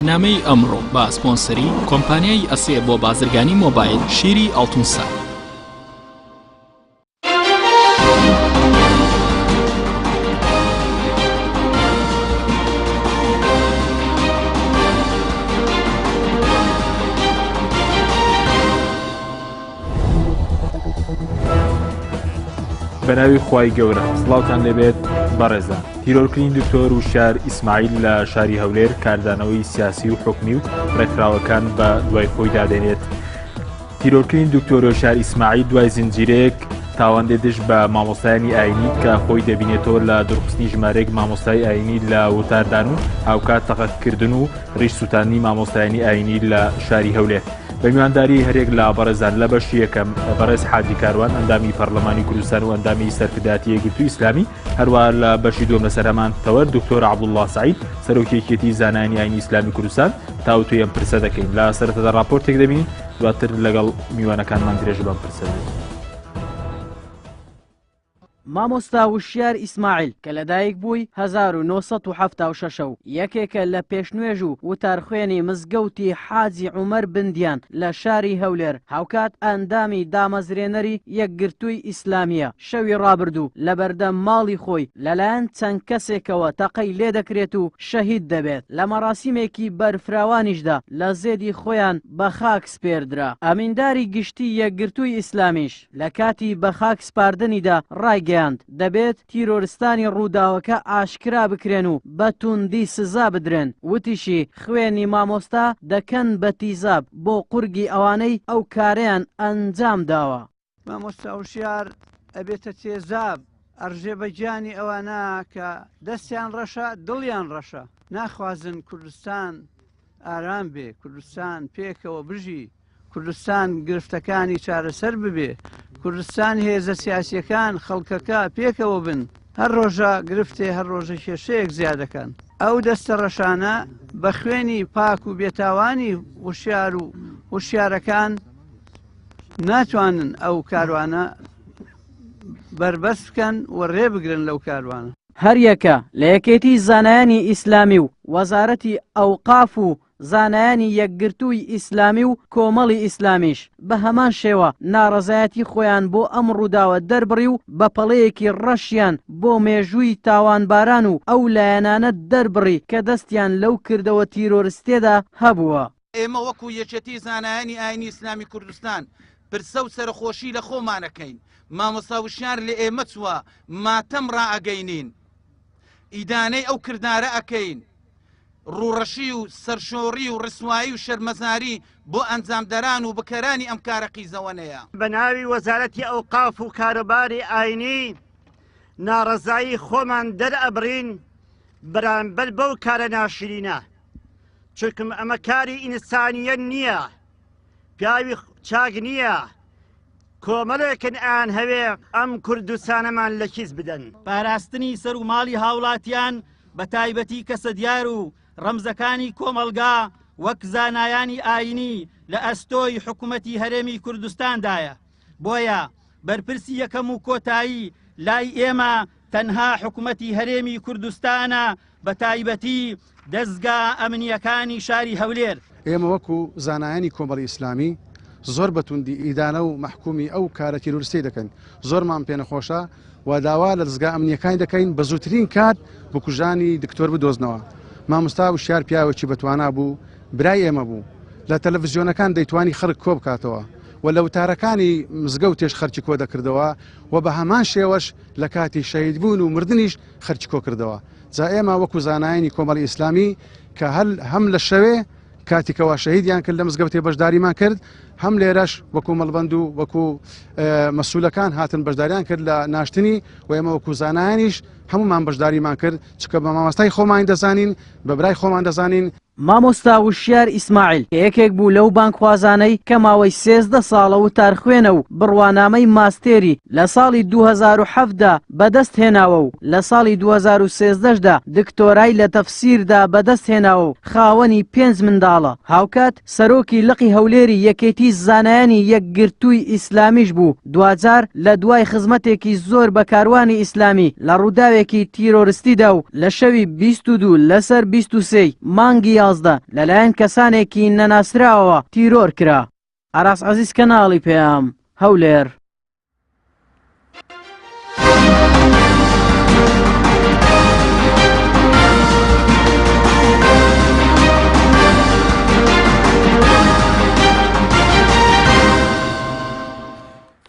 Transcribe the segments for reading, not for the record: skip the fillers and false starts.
بەرنامەی ئەمڕۆ بە سپۆنسەری کۆمپانیای ئەسێ بۆ بازرگانی مۆبایل شیری ئاڵتونسا. بەناوی خوای گەورە سڵاوتان لێبێت بەڕێزان تیرۆرکردنی دکتۆر وشیار ئیسماعیل لە شاری هەولێر کاردانەوەی سیاسی و حکومی و ڕێکخراوەکان بە دوای خۆیدا دێنێت. تیرۆرکردنی دکتۆر وشیار ئیسماعیل دوای زنجیرەیەک تاوان دێت دژ بە مامۆستایانی ئاینی کە خۆی دەبینێتەوە لە دوورخستنی ژمارەیەک مامۆستای ئاینی لە وتاردان و هاوکات تەقەکردن و ڕیش سووتاندنی مامۆستایانی ئاینی لە شاری هەولێر. بە میوانداری هەریەک لە بەڕێزان لە بەشی یەکەم بەڕێز حاجی کاروان ئەندامی پەرلەمانی کوردستان و ئەندامی سەرکردایەتی یەکگرتووی ئیسلامی هەروە لە بەشی دووەم لەسەر هەمان تەوەر دکتۆر عەبدوڵڵا سەعید سەرۆکی یەکێتی زانایانی ئاینی ئیسلامی کوردستان تاوتوێی ئەم پرسە دەکەین لە سەرەتادا راپۆرتێک دەبینین دواتر لەگەڵ میوانەکانمان درێژە بەم پرسە دەدەین. مامۆستا وشیار ئیسماعیل کە لەدایکبووی 1976 ە و یەکێکە لە پێشنوێژ و وتارخوێنی مزگەوتی حاجی عومەر بندیان لە شاری هەولێر، هاوکات ئەندامی دامەزرێنەری یەکگرتووی ئیسلامییە، شەوی ڕابردوو لەبەردەم ماڵی خۆی لەلایەن چەند کەسێکەوە تەقەی لێدەکرێت و شەهید دەبێت، لە مەراسیمێکی بەرفراوانیشدا لە زێدی خۆیان بەخاک سپێردرا. ئەمینداری گشتی یەکگرتووی ئیسلامیش لە کاتی بەخاک سپاردنیدا ڕایگەیاند، دەبێت تیرۆرستانی ڕووداوەکە ئاشکرا بکرێن و بە توندی سزا بدرێن، وتیشی، خوێنی مامۆستا دەکەن بە تیزاب بۆ قورگی ئەوانەی ئەو کارەیان ئەنجام داوە. مامۆستا وشیار ئەبێتە تێزاب ئەڕژێ بە گیانی ئەوانە کە دەستیان ڕەشە دڵیان ڕەشە ناخوازن کوردستان ئارام بێ کوردستان پێکەوە بژی کوردستان گرفتەکانی چارەسەر ببێ کوردستان هێزە سیاسیەکان خەڵکەکە پێکەوە بن هەر ڕۆژە گرفتێ هەر ڕۆژە کێشەیەک زیادەکەن ئەو دەستە ڕەشانە بە خوێنی پاک و بێتاوانی وشیار و وشیارەکان ناتوانن ئەو کاروانە بەربەست بکەن و ڕێ بگرن لەو کاروانە. هەریەکە لە یەکێتی زانایانی ئیسلامی و وەزارەتی ئەوقاف و زانایانی یەکگرتووی ئیسلامی و کۆمەڵی ئیسلامیش بە هەمان شێوە ناڕەزایەتی خۆیان بۆ ئەم ڕووداوە دەربڕی و بە پەڵەیەکی ڕەشیان بۆ مێژووی تاوانباران و ئەو لایەنانە دەربڕی کە دەستیان لەو کردەوە تیرۆرستیەدا هەبووە. ئێمە وەکو یەکێتی زانایانی ئاینی ئیسلامی کوردستان پرسە و سەرەخۆشی لە خۆمان ئەکەین، مامۆستا وشیار لە ئێمە چووە ماتەم ڕائەگەینین، ئیدانەی ئەو کردارە ئەکەین، ڕووڕەشی و سەرشۆڕی و ڕسوایی و شەرمەزاری بۆ ئەنجامدەران و بکەرانی ئەم کارە قیزەوەنەیە. بە ناوی وەزارەتی ئەوقاف و کاروباری ئاینی ناڕەزایی خۆمان دەرئەبڕین بەرامبەر بەو کارە ناشرینە. چونکم ئەمە کاری ئینسانیە نییە پیاوی چاک نییە کۆمەڵێکن ئان هەوێ ئەم کوردستانەمان لە کیس بدەن. پاراستنی سەر و ماڵی هاوڵاتیان بە تایبەتی کەسە دیار و ڕەمزەکانی کۆمەڵگا وەک زانایانی ئاینی لە ئەستۆی حکومەتی هەرێمی کوردستاندایە بۆیە بەرپرسی یەکەم و کۆتایی لای ئێمە تەنها حکومەتی هەرێمی کوردستانە بە تایبەتی دەزگا ئەمنییەکانی شاری هەولێر. ئێمە وەکو زانایانی کۆمەڵی ئیسلامی زۆر بە توندی ئیدانە و مەحکومی ئەو کارە تیرۆریستیەی دەکەین، زۆرمان پێنەخۆشە و داوا لە دەزگا ئەمنییەکانی دەکەین بە زووترین کات بکوژانی دکتۆر بدۆزنەوە. مامۆستا وشیار پیاوێکی بەتوانا بوو، برای ئێمە بوو، لە تەلەڤزیۆنەکان دەیتوانی خەڵک کۆبکاتەوە و لە وتارەکانی مزگەوتێش خەرکی کۆدەکردەوە و بە هەمان شێوەش لە کاتی شەهیدبوون و مردنیش خەرکی کۆکردەوە جا ئێمە وەکو زانایانی کۆمەڵی ئیسلامی کە هەل هەم لە شەوێ کاتی کەوا شەهیدیان کرد لە مزگەوتێ بەشداریمان کرد هەم لێرەش وەکو مەڵبەند و وەکو مەسولەکان هاتن بەشداریان کرد لە ناشتنی و ئێمە وەکو زانایانیش هەمومان بەشداریمان کرد چکە بە مامۆستای خۆمانی دەزانین بە برای خۆمان دەزانین. مامۆستا وشیار ئیسماعیل کە یەکێک بوو لەو بانگخوازانەی کە ماوەی 13 ساڵە وتارخوێنە و بڕوانامەی ماستێری لە ساڵی 2007 دا بەدەست هێناوە و لە ساڵی 2013 دا دکتۆرای لە تەفسیردا بەدەست هێناوە و خاوەنی پێنج منداڵە هاوکات سەرۆکی لقی هەولێری یەکێتی زانایانی یەکگرتووی ئیسلامیش بوو، دواجار لە دوای خزمەتێکی زۆر بە کاروانی ئیسلامی لە ڕووداوێکی تیرۆرستیدا و لە شەوی 22 لەسەر 23 ی مانگی. 11 لەلایەن کەسانێکی نەناسراوەوە تیرۆر کرا. ئاراس عەزیز کەناڵی پەیام، هەولێر.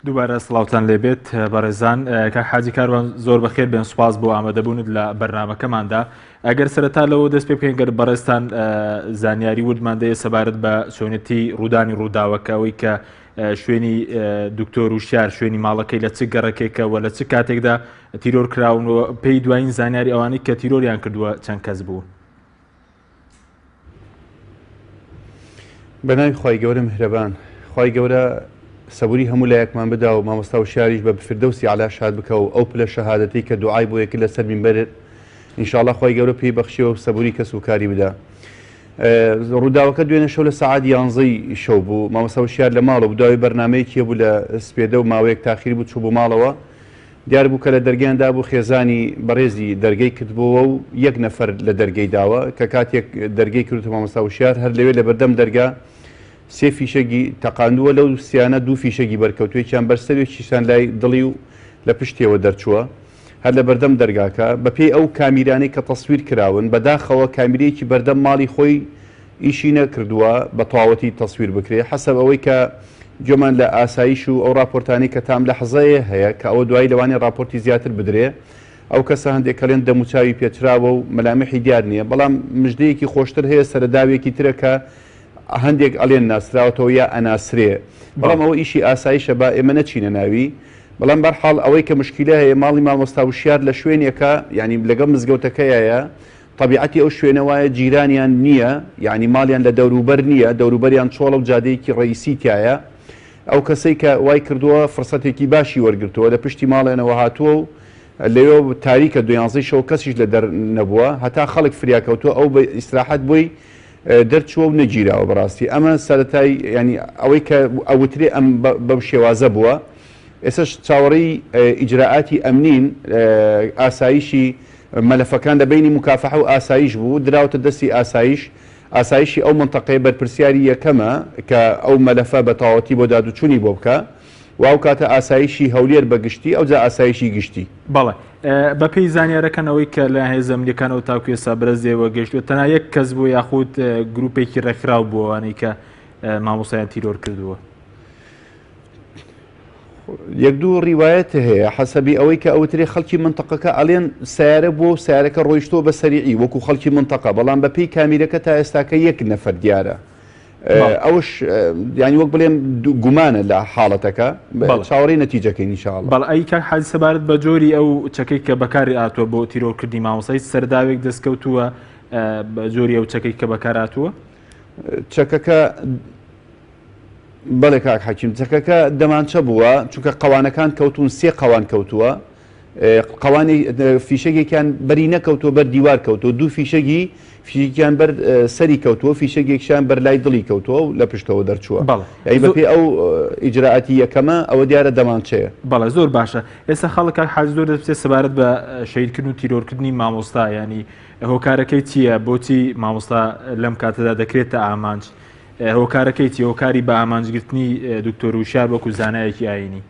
دووبارە سڵاوتان لێبێت بەڕێزان کاک حاجی کاروان زۆر بەخێر بێن سوپاس بۆ ئامادەبوونت لە بەرنمەکەماندا ئەگەر سەرەتا لەوە دەست پێ بکەین گەر بەڕێزتان زانیاری وردمان دەیە سەبارەت بە چۆنێتی ڕوودانی ڕووداوەکە ئەوەی کە شوێنی دکتۆر وشیار شوێنی ماڵەکەی لە چ گەڕەکێکە و لە چ کاتێکدا تیرۆر کراون و پێی دوایین زانیاری ئەوانەی کە تیرۆریان کردووە چەند کەس بوون. بەناوی خوای گەورە میهرەبان. خوای گەورە سەبوری هەموو لایەکمان بدا و مامۆستا وشیاریش بە فردەوسی عەلا شاد بکا و ئەو پلە شەهادەتەی کە دوعای بۆ یەکرد لەسەر مینبەر ئینشاڵا خوای گەورە پێی بەخشیەوە و سەبوری کەس و کاری بدا. ڕووداوەکە دوێنێ شەو لە سەعات یانزەی شەو بوو مامۆستا وشیار لە ماڵەوە بوو داوای بەرنامەیەکی هەبوو لە سپێدە و ماوەیەک تاخیر بوو چوو بۆ ماڵەوە دیار بوو کە لە دەرگەیان دابوو خێزانی بەڕێزی دەرگەی کردبۆوە و یەک نەفەر لە دەرگەی داوە کە کاتێک دەرگەی کردووە مامۆستا وشیار هەر لەوێ لە بەردەم دەرگا سێ فیشەگی تەقاندووە لەو سیانە دوو فیشەگی بەرکەوتووە یەکیان بەر سەر یەکیشیان لای دڵی و لە پشتیەوە دەرچووە هەر لە بەردەم دەرگاکە بەپێی ئەو کامیرانەی کە تەسویر کراون بەداخەوە کامیرەیەکی بەردەم ماڵی خۆی ئیشی نەکردووە بە تەواوەتی تەسویر بکرێ حەسەب ئەوەی کە گوێمان لە ئاسایش و ئەو ڕاپۆرتانەی کە تام لەحزەیە هەیە کە ئەوە دوایی لەوانەیە ڕاپۆرتی زیاتر بدرێ ئەو کەسە هەندێک کەڵێن دەموچاوی پێچراوە و مەلامحی دیار نییە بەڵام مژدەیەکی خۆشتر هەیە سەرەداوێکی ترە کە هەندێک ئەڵێن ناسراوەتەوە یا ئەناسرێ بەڵام ئەوە ئیشی ئاسایشە با ئێمە نەچینە ناوی بەڵام بەرحاڵ ئەوەی کە مشکیلە هەیە ماڵی مامۆستا وشیار لە شوێنێکە یعنی لەگەڵ مزگەوتەکەیە تەبیعەتی ئەو شوێنە وایە جیرانیان نییە یانی ماڵیان لە دەوروبەر نییە دەوروبەریان چۆڵە و جادەیەکی ڕەئیسی تیایە ئەو کەسەی کە وای کردووە فرسەتێکی باشی وەرگرتووە لە پشتی ماڵێنەوە هاتووە و لەوێ تاریکە دویانزەی شەو کەسیش لە دەر نەبووە هەتا خەڵک فریا کەوتووە ئەو بە ئیسراحەت بۆی دەرچووە و نەگیراوە بەڕاستی ئەمە سەرەتای ینی ئەوەی کە ئەوترێ ئەم بەم شێوازە بووە ئێسش چاوەڕێی ئیجرائاتی ئەمنین ئاسایشی مەلەفەکان لە بەینی موکافەحە و ئاسایش بوو، دراوەتە دەستی ئاسایش، ئاسایشی ئەو مەنتەقەیە بەرپرسیاری یەکەمە کە ئەو مەلەفە بە تەواوەتی بۆ دادوچونی بۆ بکا و ئەو کاتە ئاسایشی هەولێر بە گشتی ئەوجا ئاسایشی گشتی. بەڵێ بە پێی زانیارەکان ئەوەی کە لە هێزە ئەمنیەکانەوە تاکو ئێستا بەرەزێوە گەیشتووە تەنها یەک کەس بووە یاخود گروپێکی ڕێکخراو بووە ئەوانەی کە مامۆستایان تیرۆر کردووە؟ یەک دوو ڕیوایەت هەیە حەسەبی ئەوەی کە ئەوترێ خەڵکی منتەقەکە ئەڵێن سیارە بووە و سیارەکە ڕۆیشتووە بە سەریعی وەکو خەڵکی منتەقە بەڵام بە پێی کامیرەکە تا ئێستاکە یەک نەفەر دیارە ئەوش یانی وەک بڵێم گومانە لە حاڵەتەکە چاوەڕێی نەتیجەکەین ان شاء الله. بەڵێ ئەی کاک حاجی سەبارەت بە جۆری ئەو چەکەی کە بەکاری هاتووە بۆ تیرۆرکردنی مامۆستا هیچ سەرداوێک دەستکەوتووە بە جۆری ئەو چەکەی کە بەکار هاتووە؟ چەکەکە بەڵێ کاک حەکیم چەکەکە دەمانچە بووە چونکە قەوانەکان کەوتون سێ قەوان کەوتووە قەوانی فیشەکێکیان بەری نەکەوتووە بەر دیوار کەوتووە دوو فیشەکی فیشەکیان بەر سەری کەوتووە فیشەکێکیان بەر لای دڵی کەوتووە و لە پشتەوە دەرچووە ئەی بەپێ ئەو ئیجرائاتی یەکەمە ئەوە دیارە دەمانچەیە. بەڵێ زۆر باشە ئێستا خەڵک کاک حاجی زۆر دەپرسێت سەبارەت بە شەهیدکردن و تیرۆرکردنی مامۆستا یانی هۆکارەکەی چییە بۆچی مامۆستا لەم کاتەدا دەکرێتە ئامانج هۆکارەکەی چیە؟ هۆکاری بە ئامانجگرتنی دکتۆر وشیار وەکو زانایەکی ئایینی؟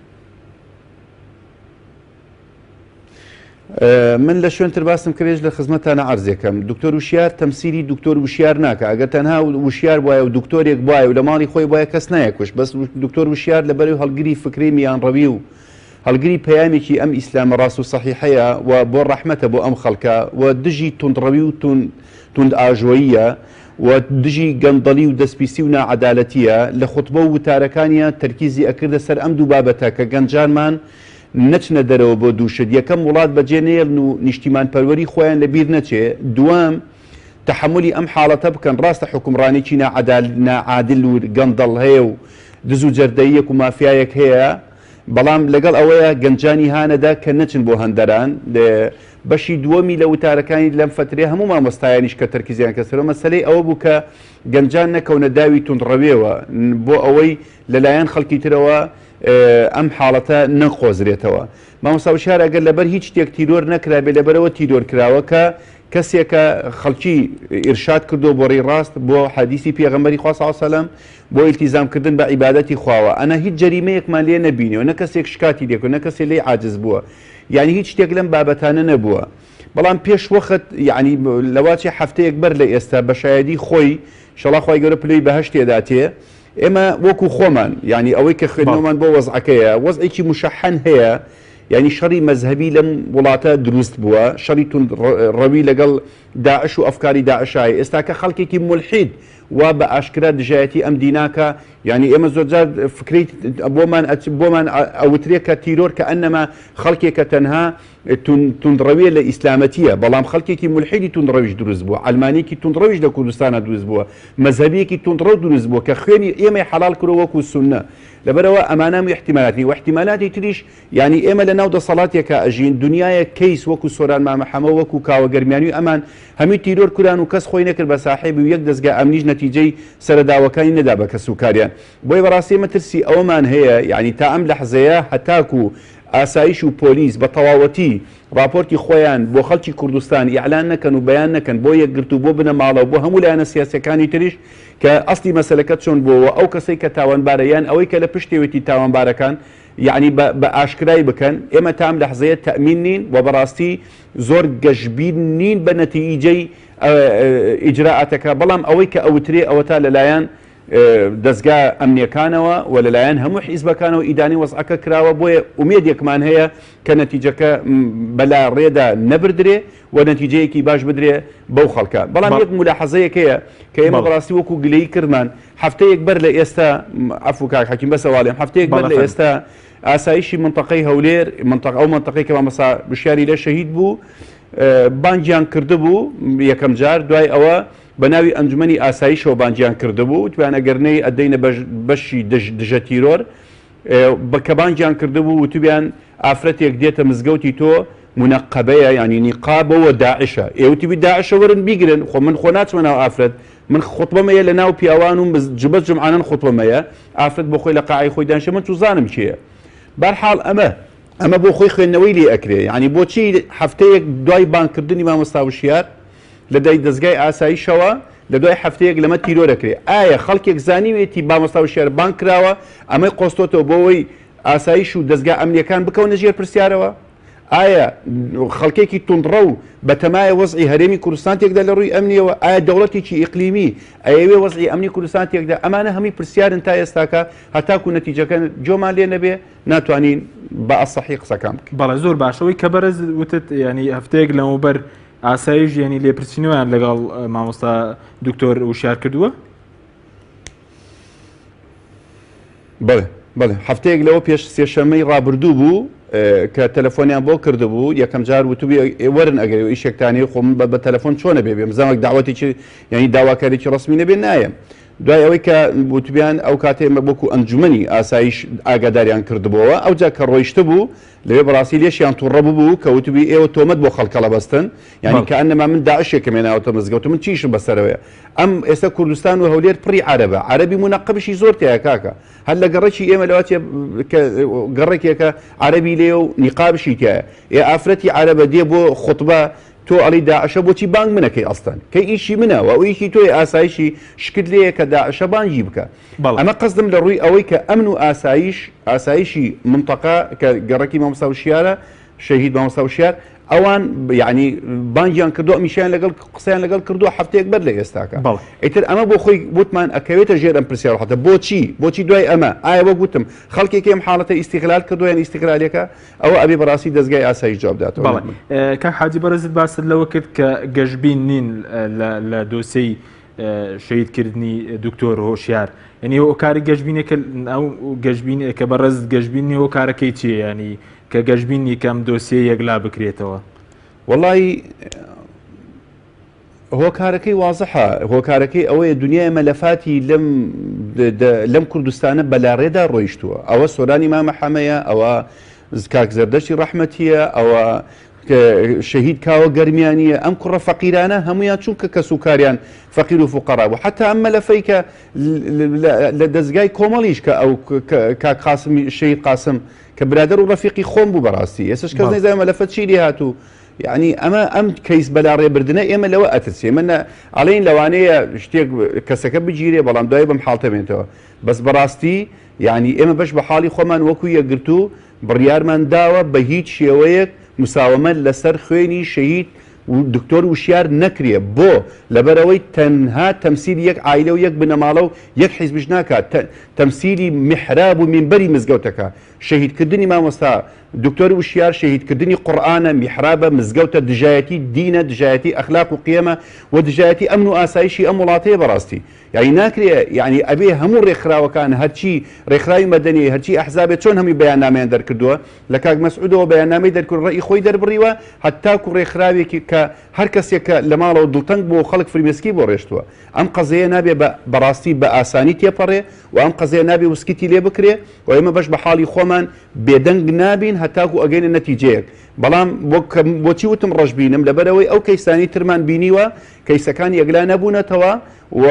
من لە شوێن تر باسم کرێژ لە خزمەتانە عەرزێکەم دکتۆر وشیار تەمسیلی دکتۆر وشیار ناکە ئەگەر تەنها وشیار وایە و دکتۆرێک وایە و لە ماڵی خۆی وایە کەس نایەکوش بەس دکتۆر وشیار لەبەرەی هەڵگری فکری میانڕەوی و هەڵگری پەیامێکی ئەم ئیسلامە ڕاست و سەحیحەیە و بۆ ڕەحمەتە بۆ ئەم خەڵکە و دژی توندڕەوی و توندئاژۆییە و دژی گەندەڵی و دەستپیسی و ناعەدالەتییە، لە خوتبە و وتارەکانیا تەرکیزی ئەکردە سەر ئەم دوو بابەتە کە گەنجانمان نەچنە دەرەوە بۆ دوو شت، یەکەم وڵات بەجێ نەیەڵن و نیشتیمانپەروەری خۆیان لە بیر نەچێ، دووەم تەحەمولی ئەم حاڵەتە بکەن، ڕاستە حوکمڕانێکی ناعادل و گەندەڵ هەیە و دز و جەردەییەک و مافیایەک هەیە، بەڵام لەگەڵ ئەوەیا گەنجانی هانەدا کە نەچن بۆ هەندەران، بەشی دووەمی لە وتارەکانی لەم فەترەیە هەموو مامۆستایانیش کە تەرکیزیان کردە سەرەوە مەسەلەی ئەوە بوو کە گەنجان نەکەونە داوی توندڕەویەوە بۆ ئەوەی لەلایەن خەڵکی ترەوە ئەم حاڵەتە نەقۆزرێتەوە. مامۆستا وشیار ئەگەر لەبەر هیچ شتێک تیرۆر نەکرابێ لەبەرئەوە تیرۆر کراوە کە کەسێکە خەڵکی ئیرشاد کردووە بۆ ڕێی ڕاست، بۆ حەدیسی پێغەمبەری خوا صلی اللە علیە وسلم، بۆ ئیلتیزام کردن بە عیبادەتی خواوە. ئەنا هیچ جەریمەیەکمان لێ نەبینیوە، نە کەسێک شکاتی لێ کردووە، نە کەسێ لێی عاجز بووە. یانی هیچ شتێک لەم بابەتانە نەبووە. بەڵام پێش وەخت یانی لەواچێ هەفتەیەک بەر لە ئێستا بە شایەدی خۆی، ئینشەڵا خوای گەورە پلەی بەهەشتی ئەداتێ، ئێمە وەکو خۆمان یانی ئەوەی کە خوێندنەوەمان بۆ وەزعەکەیە، وەزعێکی مشەحەن هەیە، یانی شەڕی مەزهەبی لەم وڵاتە دروست بووە، شەڕی توند ڕەوی لەگەڵ داعش و ئەفکاری داعشایە، ئێستاکە خەڵکێکی مولحید وا بە ئاشکرا دژایەتی ئەم دیناکە، یانی ئێمە زۆرجار فکرەی بۆمان بۆمان ئەوترێ کە تیرۆر کە ئەنەما خەڵکێکە تەنها توندڕەویە لە ئیسلامەتیە، بەڵام خەڵکێکی مولحیدی توندڕەویش دروست بووە، عەلمانیەکی توندڕەویش لە کوردستانا دروست بووە، مەزهەبیەکی توندڕەو دروست بووە کە خوێنی ئێمەی حەڵاڵ کردوە وەکو سوننە. لەبەرئەوە ئەمانە هەموو ئیحتیمالات نین، وە ئیحتیمالاتی تریش یانی ئێمە لە ناو دەسەڵاتێکا ئەژین دونیایەک کەیس وەکو سۆران مامە حەمە وەکو کاوە گەرمیانی و ئەمان هەمووی تیرۆر کران و کەس خۆی نەکرد بە ساحێبی و یەک دەزگا ئەمنیش نەتیجەی سەرەداوەکانی نەدا بە کەسوکاریان. بۆیە بەڕاستی ئێمە ترسی ئەوەمان هەیە یانی تا ئەم لەحزەیە هەتاکو ئاسایش و پۆلیس بە تەواوەتی ڕاپۆرتی خۆیان بۆ خەڵکی کوردستان ئیعلان نەکەن و بەیان نەکەن بۆ یەکگرتوو بۆ بنەماڵە و بۆ هەموو لایەنە سیاسیەکانی تریش کە ئەسڵی مەسەلەکە چۆن بووە و ئەو کەسەی کە تاوانبارە یان ئەوەی کە لە پشتێوێتی تاوانبارەکان یەعنی بە بە ئاشکرای بکەن ئێمە تا ئەم لەحزەیە تەئمین نین و بەڕاستی زۆر گەشبین نین بە نەتیجەی ئیجرائاتەکە بەڵام ئەوەی کە ئەوترێ ئەوەتا لەلایەن دەزگا ئەمنیەکانەوە و لەلایەن هەموو حیزبەکانەوە ئیدانەی وەزعەکە کراوە، بۆیە ئومێدێکمان هەیە کە نەتیجەکە بەلا ڕێدا نەبردرێ و نەتیجەیەکی باش بدرێ بەو خەڵکە. بەڵام یەک مولاحەزەیەک هەیە کە ئێمە بەڕاستی وەکو گلەیی کردمان هەفتەیەک بەر لە ئێستا، عەفو کاک حەکیم بەس ئەواڵێم، هەفتەیەک بەر لە ئێستا ئاسایشی مەنتەقەی هەولێر، مەنتەقە ئەو مەنتەقەی کە مامۆستا وشیاری لێ شەهید بوو، بانگیان کردبوو یەکەم جار، دوای ئەوە بە ناوی ئەنجومەنی ئاسایشەوە بانگیان کردبوو، وتبیان ئەگەر نەی ئەدەینە بەشی دژە تیرۆر، کە بانگیان کردبوو وتبیان ئافرەتێک دێتە مزگەوتی تۆ مونەقەبەیە یانی نیقابە و داعشە، ئێ وتبی داعشە وەرن بیگرن، خۆ من خۆ ناچمە ناو ئافرەت، من خوتبەم هەیە لە ناو پیاوان و جبەس جومعانان خوتبەم هەیە، ئافرەت بۆ خۆی لە قاعەی خۆی دانیشێ من چوزانم کێیە. بەرحاڵ ئەمە ئەمە بۆ خۆی خوێندنەوەی لێ ئەکرێ، یانی بۆچی هەفتەیەک دوای بانگکردنی مامۆستا وشیار لە دای دەزگای ئاسایشەوە لە دوای هەفتەیەک لەمە تیرۆر ئەکرێ ئایا خەڵکێک زانیوێتی مامۆستا وشیار بانگ کراوە ئەمەی قۆستۆتەوە بۆ ئەوەی ئاسایش و دەزگا ئەمنیەکان بکەونە ژێر پرسیارەوە ئایا خەڵکێکی توندڕەو بەتەمایە وەزعی هەرێمی کوردستان تێکدا لە ڕووی ئەمنیەوە ئایا دەوڵەتێکی ئیقلیمی ئەیەوێ وەزعی ئەمنی کوردستان تێکدا ئەمانە هەمووی پرسیارن تا ئێستاکە هەتاکو نەتیجەکە جۆمان لێ نەبێ ناتوانین بە ئەسەحی قسەکان بکەین. بەڵێ زۆر باشە ئەوەی کە بەڕێز وتت یانی هەفتەیەک لەمەوبەر ئاسایش یعنی لێپرسینەوەیان لەگەڵ مامۆستا دکتۆر وشیار کردووە؟ بەڵێ بەڵێ هەفتەیەک لەوە پێش سێشەمەی ڕابردوو بوو کە تەلەفۆنیان بۆ کردبوو یەکەم جار وتوبی وەرن ئەگەر ئیشێکتان هەیە خۆ من بە تەلەفۆن چۆنە بێ بێم زەمەک داوەتێکی یعنی داواکاریی ڕەسمی نەبێ نایەم دوای ئەوەی کە وتبیان ئەو کاتێ ئێمە وەکو ئەنجومەنی ئاسایش ئاگاداریان کردبۆوە ئەوجا کە ڕۆیشتبوو لەوێ بەڕاستی لێشیان توڕە ببوو کە وتبوی ئێوە تۆمەت بۆ خەڵک هەڵەبەستن یانی کە ئەنەما من داعشێکم هێناوەتە مزگەوت من چیشم بەسەرەوەیە ئەم ئێستا کوردستان و هەولێر پڕی عەرەبە عەرەبی مونەقەبشی زۆر تایە کاکە هەر لە گەڕەکی ئێمە لەوەچێ کە گەڕێکێکە عەرەبی لێ و نیقابشی تایە ئێ ئافرەتی عەرەبە دێ بۆ خوتبە تۆ ئەڵی داعشە بۆچی بانگ منەکەی ئەستەن کەی ئیشی منە و ئەو ئیشی تۆی ئاسایشی شکت لێیە کە داعشە بانگی بکە ئەمە قەسدم لە ڕووی ئەوەی کە ئەمن و ئاسایش ئاسایشی منتەقە کە گەڕەکی مامۆستا وشیارە شەهید مامۆستا وشیار ئەوان یعنی بانگیان کردو ئەمیشیان لەگەڵ قسەیان لەگەڵ کردو هەفتەیەک بەر لە ئێستاکە ئیتر ئەمە بۆ خۆی وتمان ئەکەوێتە ژێر ئەم پرسیار حتە بۆچی بۆچی دوای ئەمە ئایا وەک وتم خەڵکێکی ئەم حاڵەتە ئیستیغلال کردو یان ئیستیغلالەکە ئەوە ئەبێ بەڕاستی دەزگای ئاسایش جواب داتەوە. بەڵێ کاک حاجی بەڕێزت باست لەوە کرد کە گەشبین نین لە دۆسێی شەهیدکردنی دکتۆر هۆشیار یعنی هۆکاری گەشبینێکە ئەو گەشبین کە بەڕێزت گەشبینی هۆکارەکەی چییە ینی کە گەشبینی کەم دۆسیە یەکلا بکرێتەوە؟ وەڵی هۆکارەکەی وازحە، هۆکارەکەی ئەوەیە دنیای مەلەفاتی لەم لەم کوردستانە بەلاڕێدا ڕۆیشتووە، ئەوە سۆرانی مامە حەمەیە، ئەوە کاک زەردەشتی ڕەحمەتییە، ئەوە شەهید کاوە گەرمیانییە، ئەم کوڕە فەقیرانە هەموویان چونکە کەس و کاریان فەقیر و فوقەرا بوو، حەتا ئەم مەلەفەی کە لە دەزگای کۆمەڵیش کە ئەو کاک قاسم شەهید قاسم کە برادەر و ڕەفیقی خۆم بوو بەڕاستی ئێستاش کەس نەیزانێ مەلەفە چی لێ هات و یعنی ئەمە ئەم کەیس بەلاڕێ بردنە ئێمە لەوە ئەترسێ ئێمە ئەڵێین لەوانەیە شتێک کەسەکە بگیرێ بەڵام دوای بەم حاڵتە بێنتەوە بەس بەڕاستی یعنی ئێمە بەش بە حاڵی خۆمان وەکو یەکگرتوو بڕیارمان داوە بە هیچ شێوەیەک مساوەمە لەسەر خوێنی شەهید دکتۆر وشیار نەکرێ بۆ؟ لەبەرئەوەی تەنها تەمسیلی یەک عایلە و یەک بنەماڵە و یەک حیزبیش ناکات تەمسیلی میحراب و مینبەری مزگەوتەکە شەهید کردنی مامۆستا دکتۆر وشیار شەهید کردنی قورئانە میحرابە مزگەوتە دژایەتی دینە دژایەتی ئەخلاق و قیەمە و دژایەتی ئەمن و ئاسایشی ئەم وڵاتەیە بەڕاستی یانی ناکرێ یانی ئەبێ هەموو ڕێکخراوەکان هەرچی ڕێکخراوی مەدەنی هەرچی ئەحزابێ چۆن هەمووی بەیاننامەیان دەرکردووە لە کاک مەسعودەوە بەیاننامەی دەرکرد ڕەئی خۆی دەربڕیوە هەتاکو ڕێکخراوێکی کە هەر کەسێک کە لە ماڵەوە دڵتەنگ بووە و خەڵک فرمێسکی بۆ ڕێشتووە ئەم قەزەیە نابێ بە بەڕاستی بە ئاسانی تێپەڕێ و ئەم قەزەیە نابێ وسکیتی لێ بکرێ و ئێمە بەش بە حاڵی خۆمان بێدەنگ نابین هەتاکو ئەگەینە نەتیجەیەک بەڵام بۆچی وتم ڕەشبینم لەبەرئەوەی ئەو کەیسانەی ترمان بینیوە کەیسەکان یەکلا نەبوونەتەوە و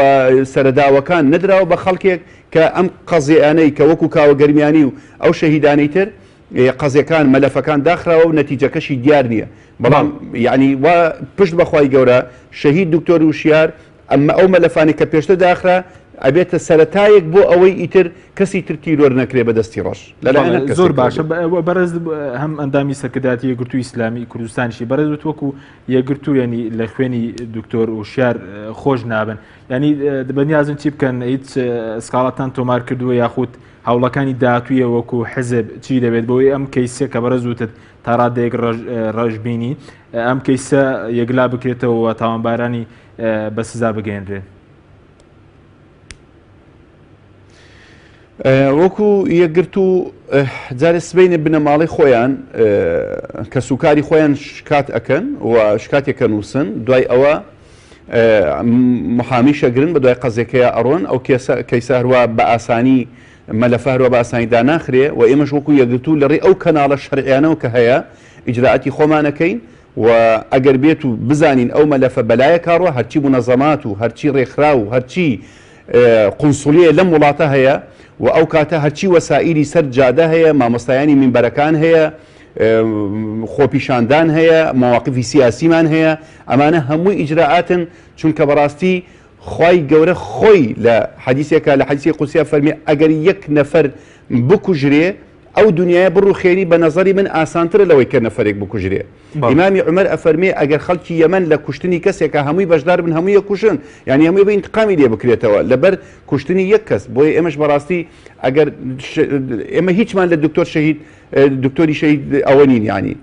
سەرەداوەکان نەدراوە بە خەڵکێک کە ئەم قەزیانەی کە وەکو کاوە گەرمیانی و ئەو شەهیدانەی تر قەزیەکان مەلەفەکان داخراوە و نەتیجەکەشی دیار نییە بەڵام یعنی وا پشت بەخوای گەورە شەهید دکتۆر وشیار ئەمە ئەو مەلەفانەی کە پێشتر داخرا ئەبێتە سەرەتایەک بۆ ئەوەی ئیتر کەسی تر تیرۆر نەکرێ بە دەستی ڕەش لەلایەن هەر زۆر کەسێکەوە باشە بێت. بەڕێز هەم ئەندامی سەرکردایەتی یەکگرتووی ئیسلامی کوردستانیشی بەڕێز وت وەکو یەکگرتوو یعنی لە خوێنی دکتۆر وشیار خۆش نابن یعنی بەنیازن چی بکەن هیچ سکاڵاتان تۆمار کردووە یاخود هەوڵەکانی داهاتوویە وەکو حزب چی دەبێت بۆی ئەم کەیسە کە بەڕێز وتت تا ڕادەیەک ڕەشبینی ئەم کەیسە یەکلا بکرێتەوە و تاوانبارانی بە سزا بگەیەنرێن؟ وەکو یەکگرتوو جارێ سبەینێ بنەماڵەی خۆیان کەسوکاری خۆیان شکات ئەکەن و شکاتێکە نووسن دوای ئەوە محامی شەگرن بە دوای قەزێکەیە ئەڕۆن ئەو کێسە کەیسە هەروە بە ئاسانی مەلەفە هەروە بە ئاسانی داناخرێ و ئێمەش وەکو یەکگرتوو لە ڕێی ئەو کەناڵە شەرعیانەوە کە هەیە ئیجرائاتی خۆمانەکەین و ئەگەر بێت و بزانین ئەو مەلەفە بەلایەکا ڕۆ هەرچی مونەزەمات و هەرچی ڕێکخراو و هەرچی قونسولیە لەم وڵاتە هەیە و ئەو کاتە هەرچی وەسائیلی سەر جادە هەیە مامۆستایانی مینبەرەکان هەیە خۆپیشاندان هەیە مەواقفی سیاسیمان هەیە ئەمانە هەمووی ئیجرائاتن چونکە بەڕاستی خوای گەورە خۆی لە حەدیسێکا لە حەدیسی قودسیا فەرمی ئەگەر یەک نەفەر بکوژرێ ئەو دنیایە بڕوخێنی بە نەزەری من ئاسانترە لەوەی کە نەفەرێک بکوژرێ. ئیمامی عومەر ئەفەرمێ ئەگەر خەڵکی یەمەن لە کوشتنی کەسێکا هەمووی بەشدار بن هەمووی ئەکوژن یانی هەمووی بە ئینتقامی لێ بکرێتەوە لەبەر کوشتنی یەک کەس بۆیە ئێمەش بەڕاستی ئەگەر ئێمە هیچمان لە دکتۆر شەهید دکتۆری شەهید ئەوە نین یانی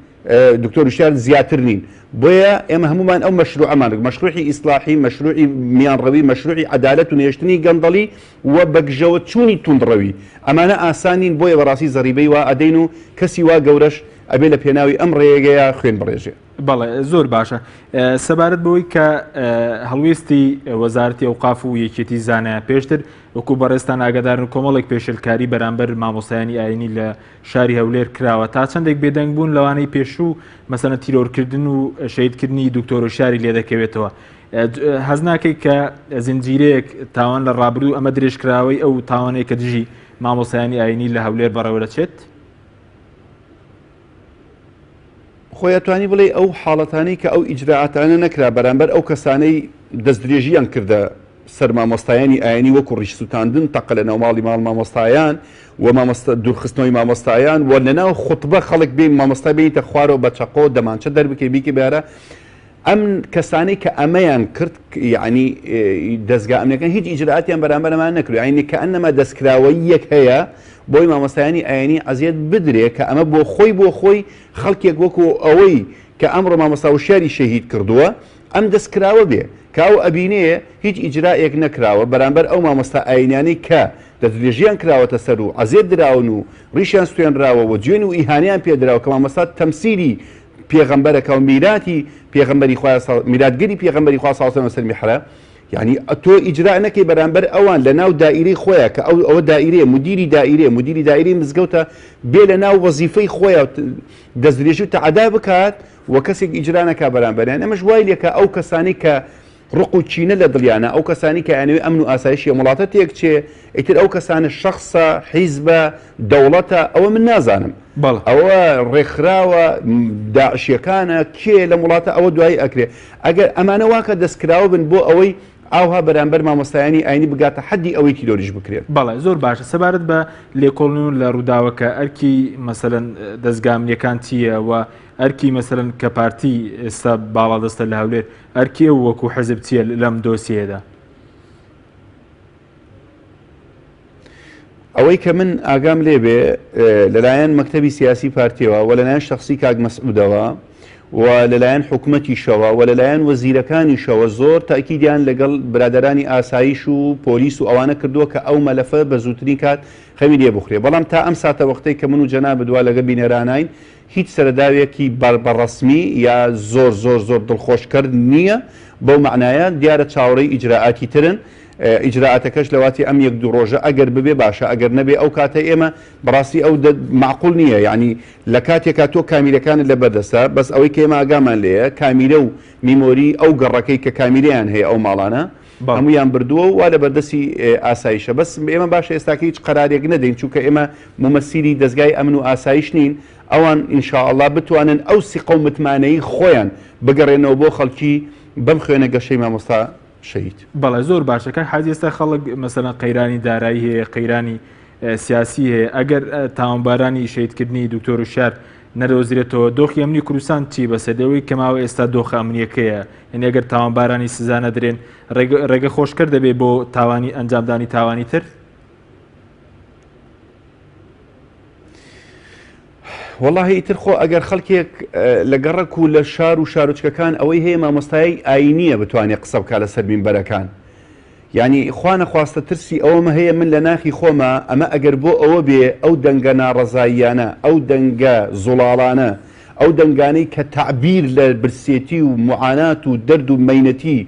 دکتۆر وشیار زیاتر نین بۆیە ئێمە هەمومان ئەو مەشروعەمان مەشروعی ئیسلاحی مەشروعی میانڕەوی مەشروعی عەدالەت و نەهێشتنی گەندەڵی و بەگژەوە چوونی توندڕەوی ئەمانە ئاسان نین بۆیە بەڕاستی زەریبەی وا ئەدەین و کەسی وا گەورەش ئەبێ لە پێناوی ئەم ڕێگەیە خوێن بڕێژێ. بەڵێ زۆر باشە سەبارەت بەوەی کە هەڵوێستی وەزارەتی ئەوقاف و یەکێتی زانایان پێشتر وەکو بەڕێزتان ئاگادارن کۆمەڵێک پێشێلکاری بەرامبەر مامۆستایانی ئاینی لە شاری هەولێر کراوە تا چەندێک بێدەنگ بوون لەوانەی پێشوو مەسەنە تیرۆرکردن و شەیدکردنی دکتۆر شاری لێدەکەوێتەوە هەز ناکەی کە زنجیرەیەک تاوان لە ڕابردوو ئەمە درێژکراوەی ئەو تاوانەیە کە دژی مامۆستایانی ئاینی لە هەولێر بەڕێوە دەچێت؟ خۆی ئەتوانی بڵێی ئەو حاڵەتانەی کە ئەو ئیجرائاتانە نەکرا بەرامبەر ئەو کەسانەی دەستدرێژیان کردە سەر مامۆستایانی ئاینی وەکو ڕیش سوتاندن تەقە لە ناوماڵی ماڵ مامۆستایان و مامۆستا دوورخستنەوەی مامۆستایان و لەناو خوتبە خەڵک بێ مامۆستا بێنیتە خوارەوە بە چەقۆ دەمانچە دەربکەی بیکەی بارە ئەم کەسانەی کە ئەمەیان کرد یعنی دەزگا ئەمنیەکان هیچ ئیجرائاتیان بەرامبەر ئەمان نەکرد یعنی کە ئەنەما دەستکراوەییەک هەیە بۆی مامۆستایانی ئاینی ئەزیەت بدرێ کە ئەمە بۆ خۆی بۆ خۆی خەڵکێک وەکو ئەوەی کە ئەمڕۆ مامۆستا وشیاری شەهید کردووە ئەم دەستکراوە بێ کە ئەو ئەبینێ هیچ ئیجرائێک نەکراوە بەرامبەر ئەو مامۆستا ئاینیانەی کە دەستدرێژیان کراوەتە سەر و عەزێت دراون و ڕیشیان سوێنراوە و جوێن و ئیهانەیان پێدراوە کە مامۆستا تەمسیلی پێغەمبەرەکە و میراتی پێغەمبەری خوایە میراتگری پێغەمبەری خوا صلی اللە علیه و سلم یعنی تۆ ئیجرا نەکەی بەرامبەر ئەوان لە ناو دائیرەی خۆیان کە ئەو ئەوە دائیرەیە مدیری دائیرەیە مدیری دائیرەی مزگەوتە بێ لە ناو وەزیفەی خۆیان دەستدرێژی و تەعەدا بکات و کەسێک ئیجرا نەکا بەرامبەریان ئەمەش وای لێکا ئەو کەسانەی کە ڕق و کینە لە دڵیانە، ئەو کەسانەی کە ئەیانەوێ ئەمن و ئاسایشی ئەم وڵاتە تێک چێ، ئیتر ئەو کەسانە شەخسە، حیزبە، دەوڵەتە، ئەوە من نازانم. ئەوە ڕێکخراوە داعشیەکانە، کێیە لەم وڵاتە ئەوە دوایی ئەکرێ. ئەگەر ئەمانە واکە دەستکراوە بن بۆ ئەوەی ئاوها بەرامبەر مامۆستایانی ئاینی بگاتە حەدی ئەوەی تیرۆریش بکرێن. بەڵێ زۆر باشە. سەبارەت بە لێکۆڵینەوە لە ڕووداوەکە ئەرکی مەسەلەن دەزگا ئەمنیەکان چییە و ئەرکی مەسەلەن کە پارتی ئێستا باڵادەستە لە هەولێر ئەرکی ئەو وەکو حزب چییە لەم دۆسیەیەدا؟ ئەوەی کە من ئاگام لێ بێ لەلایەن مەکتەبی سیاسی پارتیەوە و لەلایەن شخصی کاک مەسعودەوە و لەلایەن حکومەتیشەوە و لەلایەن وەزیرەکانیشەوە زۆر تاکیدیان لەگەڵ برادرانی ئاسایش و پۆلیس و ئەوانە کردووە کە ئەو مەلەفە بە زووترین کات خەوی لێ بخرێ بەڵام تا ئەم ساتە وەختەی کە من و جەنابت وا لەگە بینەرانین هیچ سەرەداوێکی بە ڕەسمی یا زۆر زۆر زۆر دڵخۆشکەر نییە، بەو مەعنایە دیارە چاوەڕێی ئیجرائاتی ترن، ئیجرائاتەکەش لەواتی ئەم یەک دوو ڕۆژە ئەگەر ببێ باشە ئەگەر نەبێ ئەو کاتە ئێمە بەڕاستی ئەو مەعقول نییە یانی لە کاتێکا تۆ کامیرەکانت لەبەر دەستە بەس ئەوەی کە ئێمە ئاگامان لێیە کامیرە و میمۆری ئەو گەڕەکەی کە کامیرەیان هەیە ئەو ماڵانە هەموویان بردووە و وا لە بەردەستی ئاسایشە بەس ئێمە باشە ئێستاکە هیچ قەرارێک نەدەین چونکە ئێمە مومەسیلی دەزگای ئەمن و ئاسایش نین ئەوان ان شاء اللە بتوانن ئەو سیقە و متمانەی خۆیان بگەڕێنەوە بۆ خەڵکی بەم خوێنە گەشەی مامۆستا شەهید. بەڵێ زۆر باشە کاک حاجی ئێستا خەڵک مەسەلەن قەیرانی دارایی هەیە قەیرانی سیاسی هەیە ئەگەر تاوانبارانی شەهیدکردنی دکتۆر وشیار نەدۆزرێتەوە دۆخی ئەمنی کوردستان چی بەسەر دێ؟ ئەوەی کە ماوە ئێستا دۆخە ئەمنیەکەیە یعنی ئەگەر تاوانبارانی سزا نەدرێن ڕێگە خۆشکەر دەبێ بۆ تاوانی ئەنجامدانی تاوانی تر؟ وەڵاهی ئیتر خۆ ئەگەر خەڵکێک لە گەڕەک و لە شار و شارۆچکەکان ئەوەی هەیە مامۆستای ئاینیە بتوانێت قسە بکا لەسەر مینبەرەکان یانی خوا نەخواستە ترسی ئەوەمە هەیە من لە ناخی خۆما ئەمە ئەگەر بۆ ئەوە بێ ئەو دەنگە ناڕەزاییانە ئەو دەنگە زوڵاڵانە ئەو دەنگانەی کە تەعبیر لە برسێتی و موعانات و دەرد و مەینەتی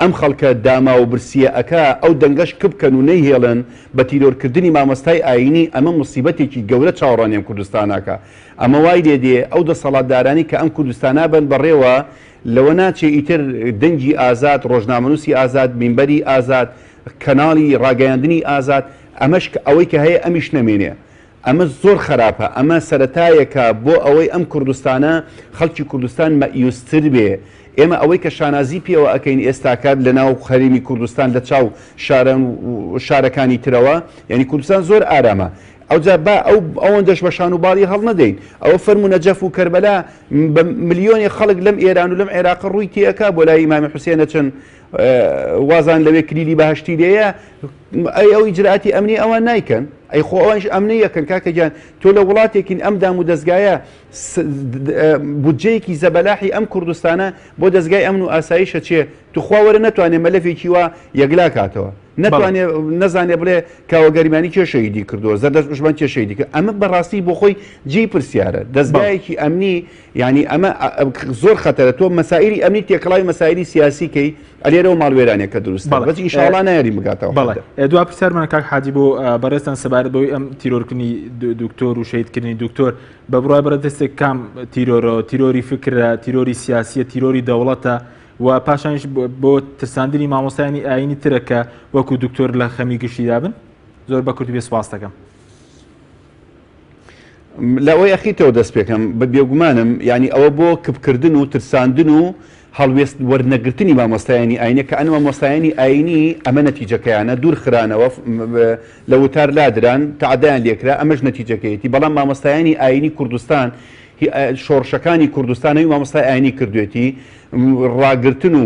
ئەم خەڵکە داماو و برسیە ئەکا ئەو دەنگەش کپ کەن و نەیهێڵن بە تیرۆر کردنی مامۆستای ئایینی ئەمە موسیبەتێکی گەورە چاوەڕوانی ئەم کوردستانە ئەکا ئەمە وای لێ دێ ئەو دەسەڵاتدارانەی کە ئەم کوردستانە بەن بەڕێوە لەوە ناچێ ئیتر دەنگی ئازاد، ڕۆژنامەنووسی ئازاد، مینبەری ئازاد، کەناڵی ڕاگەیاندنی ئازاد، ئەمەش ئەوەی کە هەیە ئەمیش نەمێنێ. ئەمە زۆر خەراپە، ئەمە سەرەتایەکە بۆ ئەوەی ئەم کوردستانە، خەڵکی کوردستان مەئیوستر بێ. ئێمە ئەوەی کە شانازی پێوە ئەکەین ئێستاکە لە ناو هەرێمی کوردستان لە چاو شارە شارەکانی ترەوە، یانی کوردستان زۆر ئارامە. ئەوجا با ئەو ئەوەندەش بە شان و باڵی هەڵنەدەین. ئەوە فەرموو نەجەف و کەربەلا بە ملیۆنێک خەڵک لەم ئێران و لەم عێراقە ڕووی تێئەکا بۆ لای ئیمامی حوسێن ئەچن وازان لەوێ کلیلی بەهەشتی لێیە ئەی ئەو ئیجرائاتی ئەمنی ئەوان نایکەن ئەی خۆ ئەوانش ئەمنی یەکەن کاکە گیان تۆ لە وڵاتێکین ئەم دام و دەستگایە بودجەیەکی زەبەلاحی ئەم کوردستانە بۆ دەستگای ئەمن و ئاسایشە چێ توخوا وەرە نەتوانێ مەلەفێکی وا یەکلا کاتەوە نەتوانێ نەزانێ بڵێ کاوە گەرمیانی کێ شەهیدی کردووە زەردەشت عوسمان کێ شەهیدی کرد ئەمە بەڕاستی بۆ خۆی جێی پرسیارە دەزگایەکی ئەمنی یعنی ئەمە زۆر خەتەرە تۆ مەسائلی ئەمنی تێکەڵاوی مەسائلی سیاسی کەی ئەلێرەوە ماڵوێرانێکە دروست بەڵێ بەس ئینشاڵڵا نایەری بگاتەوە بەڵێ دوا پرسیارمان کاک حاجی بۆ بەڕێزتان سەبارەت بەوەی ئەم تیرۆرکردنی دکتۆر و شەهیدکردنی دکتۆر بە بڕوای بەڕێز دەستێک کام تیرۆرەوە تیرۆری فکرە تیرۆری سیاسیە تیرۆری دەوڵەتە و پاشانیش بۆ ترساندنی مامۆستایانی ئایینی ترە کە وەکو دکتۆر لە خەمی گشتیدا بن؟ زۆر بە کورتی بێ سوپاست دەکەم. لە ئەوەی ئەخیرتەوە دەست پێکەم بە بێگومانم یانی ئەوە بۆ کپکردن و ترساندن و هەڵوێست وەرنەگرتنی مامۆستایانی ئاینە کە ئەن مامۆستایانی ئاینی ئەمە نەتیجەکەیانە دوور خرانەوە لە وتار لادران تەعدایان لێکرا ئەمەش نەتیجەکەیەتی بەڵام مامۆستایانی ئاینی کوردستان شۆڕشەکانی کوردستان هەوی مامۆستای ئاینی کردوێتی ڕاگرتن و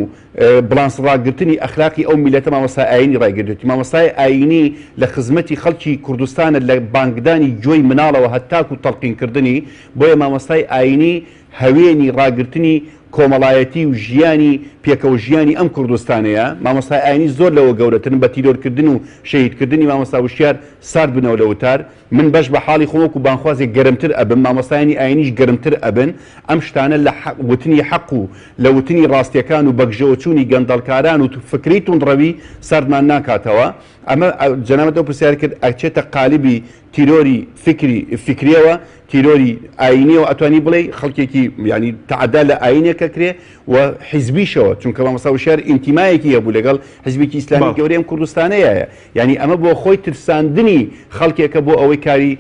بڵانس ڕاگرتنی ئەخلاقی ئەو میلەتە مامۆستای ئاینی ڕایگردوێتی مامۆستای ئاینی لە خزمەتی خەڵکی کوردستانە لە بانگدانی گوێی مناڵەوە هەتاکو تەڵقین کردنی بۆیە مامۆستای ئاینی هەوێنی ڕاگرتنی کۆمەڵایەتی و ژیانی پێکەوە ژیانی ئەم کوردستانەیە مامۆستای ئاینی زۆر لەوە گەورەترن بە تیرۆرکردن و شەهیدکردنی مامۆستا وشیار سارد بنەوە لە وتار من بەش بە حاڵی خۆم وەکو بانگخوازێک گەرمتر ئەبم، مامۆستایانی ئایینیش گەرمتر ئەبن، ئەم شتانە لە وتنی حەق و لە وتنی ڕاستیەکان و بەگژەوەچوونی گەندەڵکاران و فکرەی توندڕەوی ساردمان ناکاتەوە، ئەمە جەنابت ئەو پرسیارە کرد ئەچێتە قالبی تیرۆری فکری فکریەوە، تیرۆری ئایینیەوە ئەتوانی بڵێی خەڵکێکی یانی تەعەدا لە ئایینێک ئەکرێ. و حیزبیشەوە، چونکە مامۆستا وشیار ئینتیمایەکی هەبوو لەگەڵ حیزبێکی ئیسلامی گەورەی ئەم کوردستانەیە، یانی ئەمە بۆ خۆی ترساندنی خەڵکێکە بۆ ئەوەی کاری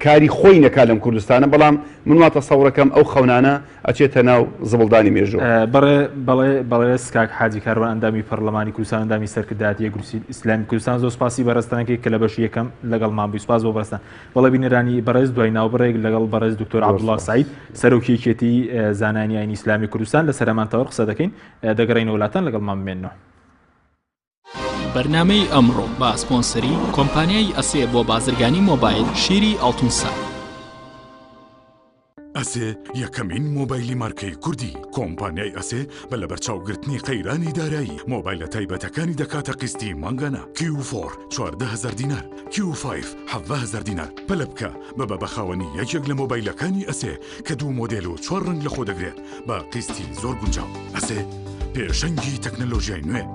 کاری خۆی نەکا لەم کوردستانە، بەڵام من وا تەسەوڕەکەم ئەو خەونانە ئەچێتە ناو زبڵدانی مێژوو. بەڕێ بەڵێ بەڕێز کاک حاجی کاروان ئەندامی پەڕلەمانی کوردستان ئەندامی سەرکردایەتی یەکگرتووی ئیسلامی کوردستان زۆر سوپاسی بەڕێزتان کرد کە لە بەشی یەکەم لەگەڵمان بووی سوپاس بۆ بەڕێزتان. بەڵێ بینەرانی بەڕێز دوای ناوبڕێک لەگەڵ بەڕێز دکتۆر عەبدوڵا سەعید سەرۆکی یەکێتی زانایانی ئاینی ئیسلامی کوردستان لەسەر هەمان تەوەر قسە دەکەین دەگەڕێینەوە لاتان لەگەڵمان بمێننەوە. بەرنامەی ئەمڕۆ بە سپۆنسەری کۆمپانیای ئەسێ بۆ بازرگانی مۆبایل شیری ئاڵتون سای. ئەسێ یەکەمین مۆبایلی مارکەی کوردی کۆمپانیای ئەسێ بە لەبەرچاوگرتنی قەیرانی دارایی مۆبایلە تایبەتەکانی دەکاتە قیستی مانگانە کیو فۆر 14هزار دینار کیو فایڤ 17هزار دینار پەلە بکە ببە بە خاوەنی یەکێک لە مۆبایلەکانی ئەسێ کە دوو مۆدێل و چوار ڕەنگ لەخۆ دەگرێت بە قیستی زۆر گونجاو ئەسێ پێشەنگی تەکنەلۆژیای نوێ.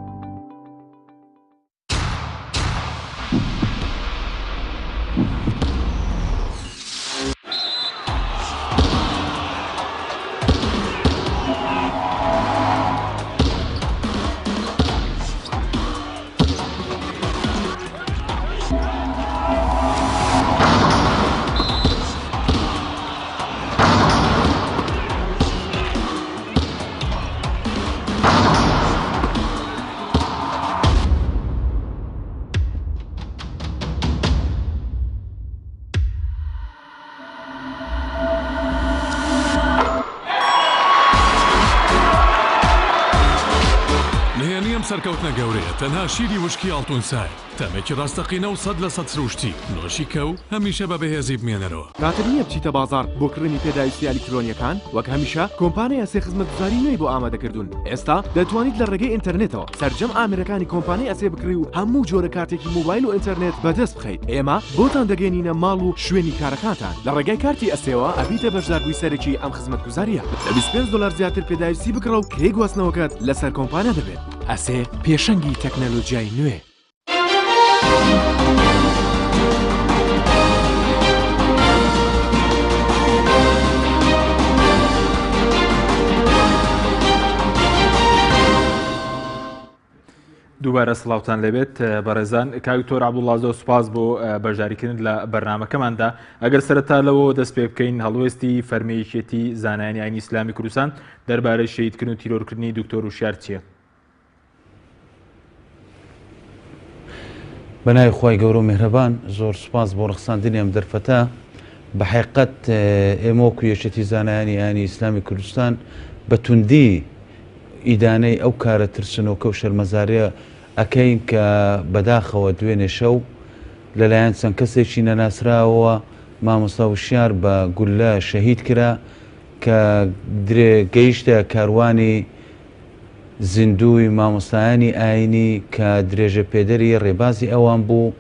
نهێنی ئەم سەرکەوتنە گەورەیە تەنها شیری وشکی ئاڵتون سایە، تامێکی ڕاستەقینە و 100% سروشتی، نۆشی کە و هەمیشە بە بەهێزی بمێنەرەوە. کاتت نییە بچیتە بازاڕ بۆ کڕینی پێداویستییە ئەلیکترۆنییەکان؟ وەک هەمیشە کۆمپانیای ئەسێ خزمەتگوزاری نوێی بۆ ئامادەکردوون، ئێستا دەتوانیت لە ڕێگەی ئینتەرنێتەوە سەرجەم ئامێرەکانی کۆمپانیای ئەسێ بکڕی و هەموو جۆرە کارتێکی مۆبایل و ئینتەرنێت بەدەست بخەیت. ئێمە بۆتان دەگەیەنینە ماڵ و شوێنی کارەکانتان. لە ڕێگای کارتی ئەسێوە ئەبیتە بەشداربووی سەرەکی ئەم خزمەتگوزارییە. لە 25 دۆلار زیاتر پێداویستی بکڕە و کرێی گواستنەوەکەت لەسەر کۆمپانیا دەبێت. ئەسێ پێشەنگی تەکنەلۆجیای نوێ. دووبارە سڵاوتان لێبێت بەڕێزان کاک دکتۆر عەبدوڵڵا زۆر سوپاس بۆ بەشداریکردن لە بەرنامەکەماندا ئەگەر سەرەتا لەوە دەست پێ بکەین هەڵوێستی فەرمی یەکێتی زانایانی ئاینی ئیسلامی کوردستان دەربارەی شەهیدکردن و تیرۆرکردنی دکتۆر وشیار چییە؟ بە ناوی خوای گەورە و میهرەبان، زۆر سوپاس بۆ ڕەخساندنی ئەم دەرفەتە. بە حەقیقەت ئێمە وەکو یەکێتی زانایانی ئایینی ئیسلامی کوردستان بە توندی ئیدانەی ئەو کارە ترسنۆکە و شەرمەزاریە ئەکەین کە بەداخەوە دوێنێ شەو لەلایەن چەند کەسێکی نەناسراوەوە مامۆستا وشیار بە گوللە شەهید کرا کە درێ گەیشتە کاروانی زیندووی مامۆستایانی ئایینی کە درێژەپێدەری ڕێبازی ئەوان بوو،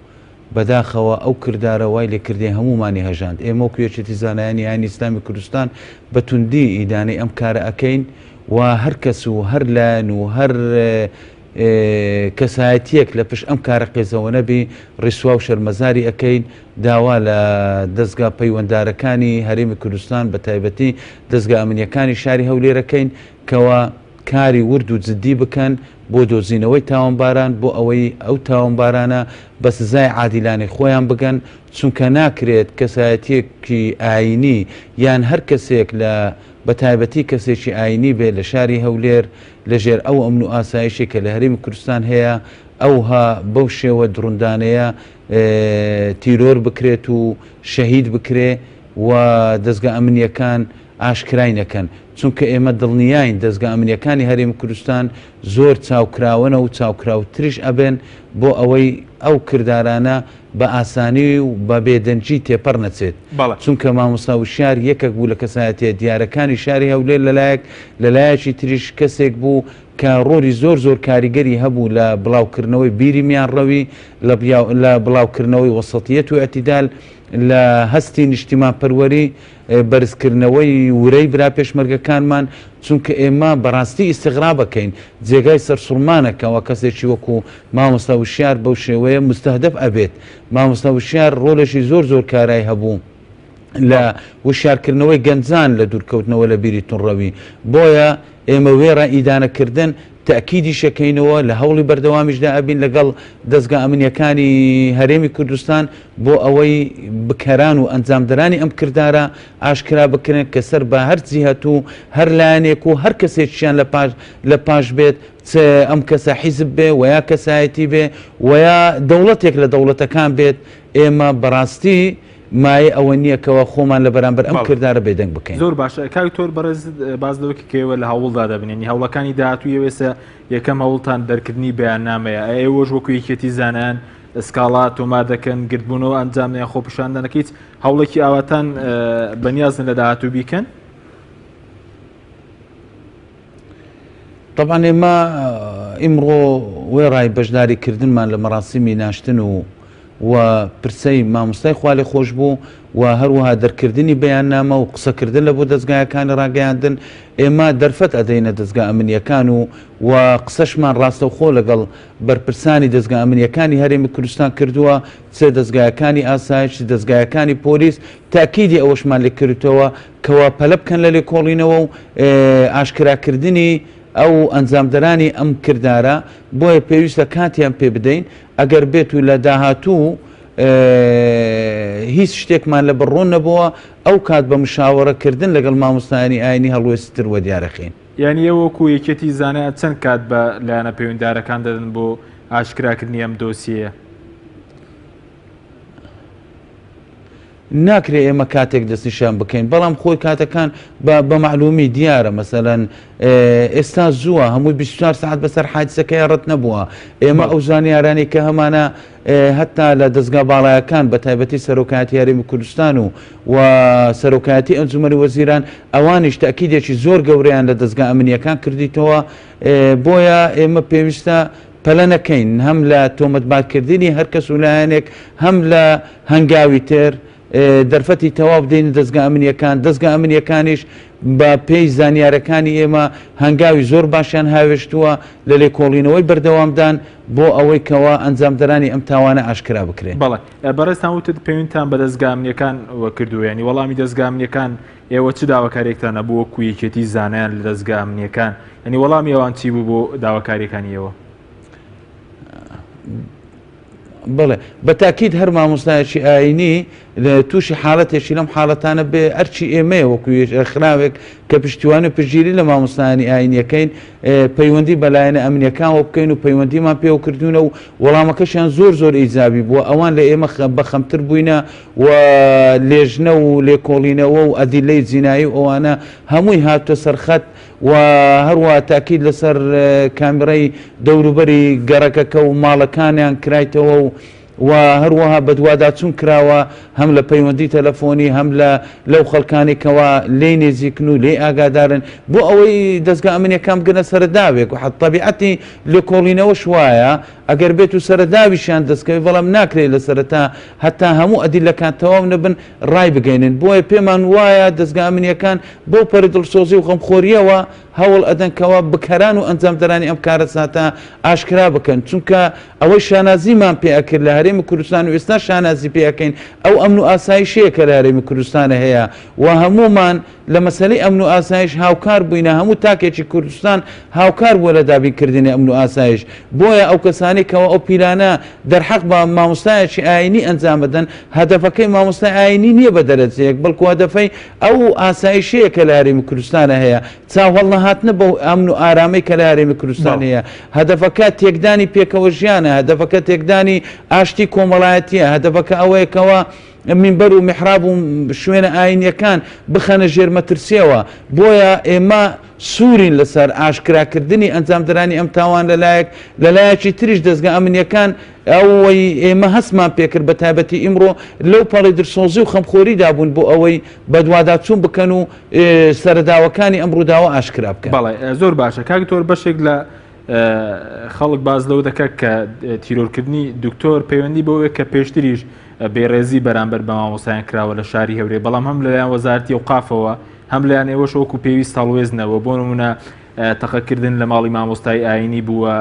بەداخەوە ئەو کردارە وای لێکردین هەموومانی هەژاند. ئێمە وەکو یەکێتی زانایانی ئایینی ئیسلامی کوردستان بە توندی ئیدانەی ئەم کارە ئەکەین و هەر کەس و هەر لایەن و هەر کەسایەتییەک لە پشت ئەم کارە قێزەوەنە بی ڕیسوا و شەرمەزاری ئەکەین. داوا لە دەزگا پەیوەندارەکانی هەرێمی کوردستان بە تایبەتی دەزگا ئەمنییەکانی شاری هەولێر ئەکەین کەوا کاری ورد و جدی بکەن بۆ دۆزینەوەی تاوانباران بۆ ئەوەی ئەو تاوانبارانە بە سزای عادیلانەی خۆیان بگەن، چونکە ناکرێت کەسایەتیەکی ئاینی یان هەر کەسێک لە بە تایبەتی کەسێکی ئاینی بێت لە شاری هەولێر لە ژێر ئەو ئەمن و ئاسایشەی کە لە هەرێمی کوردستان هەیە ئەوها بەو شێوە دڕندانەیە تیرۆر بکرێت و شەهید بکرێ و دەزگا ئەمنیەکان ئاشکرای نەکەن، چونکە ئێمە دڵنیاین دەزگا ئەمنیەکانی هەرێمی کوردستان زۆر چاوکراوەنە و چاوکراوتریش ئەبن بۆ ئەوەی ئەو کردارانە بە ئاسانی و بە بێدەنگی تێپەڕ نەچێت، چونکە مامۆستا وشیار یەکەک بوو لە کەسایەتیە دیارەکانی شاری هەولێر لەلایەک، لەلایەکی تریش کەسێک بوو کە ڕۆلی زۆر زۆر کاریگەری هەبوو لە بڵاوکردنەوەی بیری میانڕەوی، لە بڵاوکردنەوەی وەسەتیەت و ئیعتیدال، لە هەستی نیشتیمانپەروەری، بەرزکردنەوەی ورەی برا پێشمەرگەکانمان، چونکە ئێمە بەڕاستی ئیستیغراب ئەکەین، جێگای سەرسوڕمانە کەوا کەسێکی وەکو مامۆستا وشیار بەو شێوەیە موستەهدەف ئەبێت. مامۆستا وشیار ڕۆلێکی زۆر زۆر کارای هەبوو لە وشیارکردنەوەی گەنجان لە دوورکەوتنەوە لە بیری توندڕەوی، بۆیە. ئێمە وێڕای ئیدانەکردن تەئکیدیش ئەکەینەوە لە هەوڵی بەردەوامیشدا ئەبین لەگەڵ دەزگا ئەمنییەکانی هەرێمی کوردستان بۆ ئەوەی بکەران و ئەنجامدەرانی ئەم کردارە ئاشکرا بکرێن کە سەر بە هەر جیهەت و هەر لایەنێک و هەر کەسێکیان لە پاش لە پاش بێت چ ئەم کەسە حیزب بێ وە یا کەسایەتی بێ وە یا دەوڵەتێک لە دەوڵەتەکان بێت ئێمە بەڕاستی مایەی ئەوە نییە کەوا خۆمان لە بەرامبەر ئەم کردارە بێدەنگ بکەین. زۆر باشە کاک دکتۆر بەڕێزت باس لەوە کرد کە ئێوە لە هەوڵدا دەبن یانی هەوڵەکانی داهاتووی ئێوە ئێستا یەکەم هەوڵتان دەرکردنی بەیاننامەیە ئەی ئێوەش وەکو یەکێتی زانایان سکاڵا تۆمار دەکەن گردبوونەوە ئەنجام یان خۆپیشاندانەکە هیچ هەوڵێکی ئاواتان بەنیازن لە داهاتوو بیکەن؟ تەبعەن ئێمە ئیمڕۆ وێڕای بەشداری کردنمان لە مەراسیمی ناشتن و و پرسەی مامۆستای خوالێخۆشبوو و هەروەها دەرکردنی بەیاننامە و قسەکردن لە بۆ دەزگایەکانی ڕاگەیاندن ئێمە دەرفەت ئەدەینە دەزگا ئەمنیەکان و و قسەشمان ڕاستەوخۆ لەگەڵ بەرپرسانی دەزگا ئەمنیەکانی هەرێمی کوردستان کردووە چ دەزگایەکانی ئاسایش چ دەزگایەکانی پۆلیس تاکیدی ئەوەشمان لێ کردووە کەوا پەلە بکەن لە لێکۆڵینەوە و ئاشکراکردنی ئەو ئەنجامدەرانی ئەم کردارە، بۆیە پێویستە کاتیان پێ بدەین، ئەگەر بێت و لە داهاتوو هیچ شتێکمان لەبەر ڕوون نەبۆوە، ئەو کات بە مشاوەرە کردن لەگەڵ مامۆستایانی ئاینی هەڵوێستی تر وەدیارەخەین. یانی ئێوە وەکوو یەکێتی زانایان چەند کات بە لایەنە پەیوەندیدارەکان دەدەن بۆ ئاشکراکردنی ئەم دۆسیەیە؟ ناکرێ ئێمە کاتێک دەستنیشان بکەین بەڵام خۆی کاتەکان بە بە مەعلومی دیارە مەسەلەن ئێستا زووە هەمووی 24 سەعات بەسەر حادیسەکەی ڕەت نەبووە ئێمە ئەو زانیارانەی کە هەمانە هەتا لە دەزگا باڵایەکان بە تایبەتی سەرۆکایەتی هەرێمی کوردستان و و سەرۆکایەتی ئەنجومەنی وەزیران ئەوانیش تەئکیدێکی زۆر گەورەیان لە دەزگا ئەمنیەکان کردیتەوە بۆیە ئێمە پێویستە پەلە نەکەین هەم لە تۆمەتبارکردنی هەر کەس و لایەنێک هەم لە هەنگاوی تر دەرفەتی تەواو بدەینە دەزگا ئەمنیەکان، دەزگا ئەمنیەکانیش بە پێی زانیارەکانی ئێمە هەنگاوی زۆر باشیان هاوێشتووە لە لێکۆڵینەوەی بەردەوامدان بۆ ئەوەی کەوا ئەنجامدەرانی ئەم تاوانە ئاشکرا بکرێن. بەڵێ بەڕێزتان وتت پەیوەندیتان بە دەزگا ئەمنیەکان وە کردووە یانی وەڵامی دەزگا ئەمنیەکان ئێوە چ داواکاریەکتان هەبوو وەکو یەکێتی زانایان لە دەزگا ئەمنیەکان یانی وەڵامی ئەوان چی بوو بۆ داواکاریەکانی ئێوە؟ بەڵێ بە تاکید هەر مامۆستایەکی ئاینی تووشی حاڵەتێکی لەم حاڵەتانە بێ ئەرچی ئێمەیە وەکو ڕێکخراوێک کە پشتیوانی و پشتگیری لە مامۆستایانی ئاینیەکەین پەیوەندی بە لایەنە ئەمنیەکانەوە بکەین و پەیوەندیمان پێوە کردوونە و وەڵامەکەشیان زۆر زۆر ئیجابی بووە ئەوان لە ئێمە بەخەمتر بووینە و لێژنە و لێکۆڵینەوە و ئەدیلەی جینایی و ئەوانە هەمووی هاتووە سەرخەت و هەروەها تاکید لەسەر کامیرەی دەوروبەری گەڕەکەکە و ماڵەکانیان کرایتەوە و و هەروەها بەدواداچوون کراوە هەم لە پەیوەندی تەلەفۆنی هەم لە لەو خەڵکانی کەوا لێی نێزیکن و لێی ئاگادارن بۆ ئەوەی دەزگا ئەمنیەکان بگەنە سەرەداوێک و حەت تەبیعەتی لێکۆڵینەوەش وایە ئەگەر بێت و سەرەداویشیان دەستکەوێت بەڵام ناکرێت لە سەرەتا هەتا هەموو ئەدیلەکان تەواو نەبن ڕایبگەینن بۆیە پێمان وایە دەزگا ئەمنیەکان بەو پەڕی دڵسۆزی و غەمخۆریەوە هەوڵ ئەدەن کەوا بکەران و ئەنجامدەرانی ئەم کارەساتە ئاشکرا بکەن چونکە ئەوەی شانازیمان پێ ئەکرد لە هەرێمی کوردستان و ئێستا شانازی پێ ئەکەین ئەو ئەمن و ئاسایشەیە کە لە هەرێمی کوردستانە هەیە و هەموومان لە مەسەلەی ئەمن و ئاسایش هاوکار بووینە، هەموو تاکێکی کوردستان هاوکار بووە لە دابینکردنی ئەمن و ئاسایش، بۆیە ئەو کەسانەی کەوا ئەو پیلانە دەرحەق بە مامۆستایەکی ئایینی ئەنجام ئەدەن، هەدەفەکەی مامۆستای ئایینی نییە بە دەرەجەیەک، بەڵکو هەدەفەی ئەو ئاسایشەیە کە لە هەرێمی کوردستانە هەیە، چاوهەڵنەهاتنە بەو ئەمن و ئارامەی کە لە هەرێمی کوردستان هەیە، هەدەفەکە تێکدانی پێکەوەژیانە، هەدەفەکە تێکدانی ئاشتی کۆمەڵایەتییە، هەدەفەکە ئەوەیە کەوا مینبەر و میحراب و شوێنە ئاینیەکان بخەنە ژێر مەترسیەوە، بۆیە ئێمە سوورین لەسەر ئاشکراکردنی ئەنجامدەرانی ئەم تاوان لەلایەک، لەلایەکی تریش دەزگا ئەمنیەکان ئەوەی ئێمە هەستمان پێکرد بە تایبەتی ئیمڕۆ لەو پەڕی دلسۆزی و خەمخۆریدا بوون بۆ ئەوەی بەدواداچوون بکەن و سەرەداوەکانی ئەم ڕووداوە ئاشکرا بکەن. بەڵێ زۆر باشە کاک دکتۆر بەشێک لە خەڵک باس لەوە دەکات کە تیرۆرکردنی دکتۆر پەیوەندی بەوەیە کە پێشتریش بێڕێزی بەرامبەر بە مامۆستایان کراوە لە شاری هەورێ بەڵام هەم لەلایەن وەزارتی ئەوقافەوە هەم لایەن ئێوەش وەکو پێویست هەڵوێست نەبووە بۆ نمونە تەقەکردن لە ماڵی مامۆستای ئاینی بووە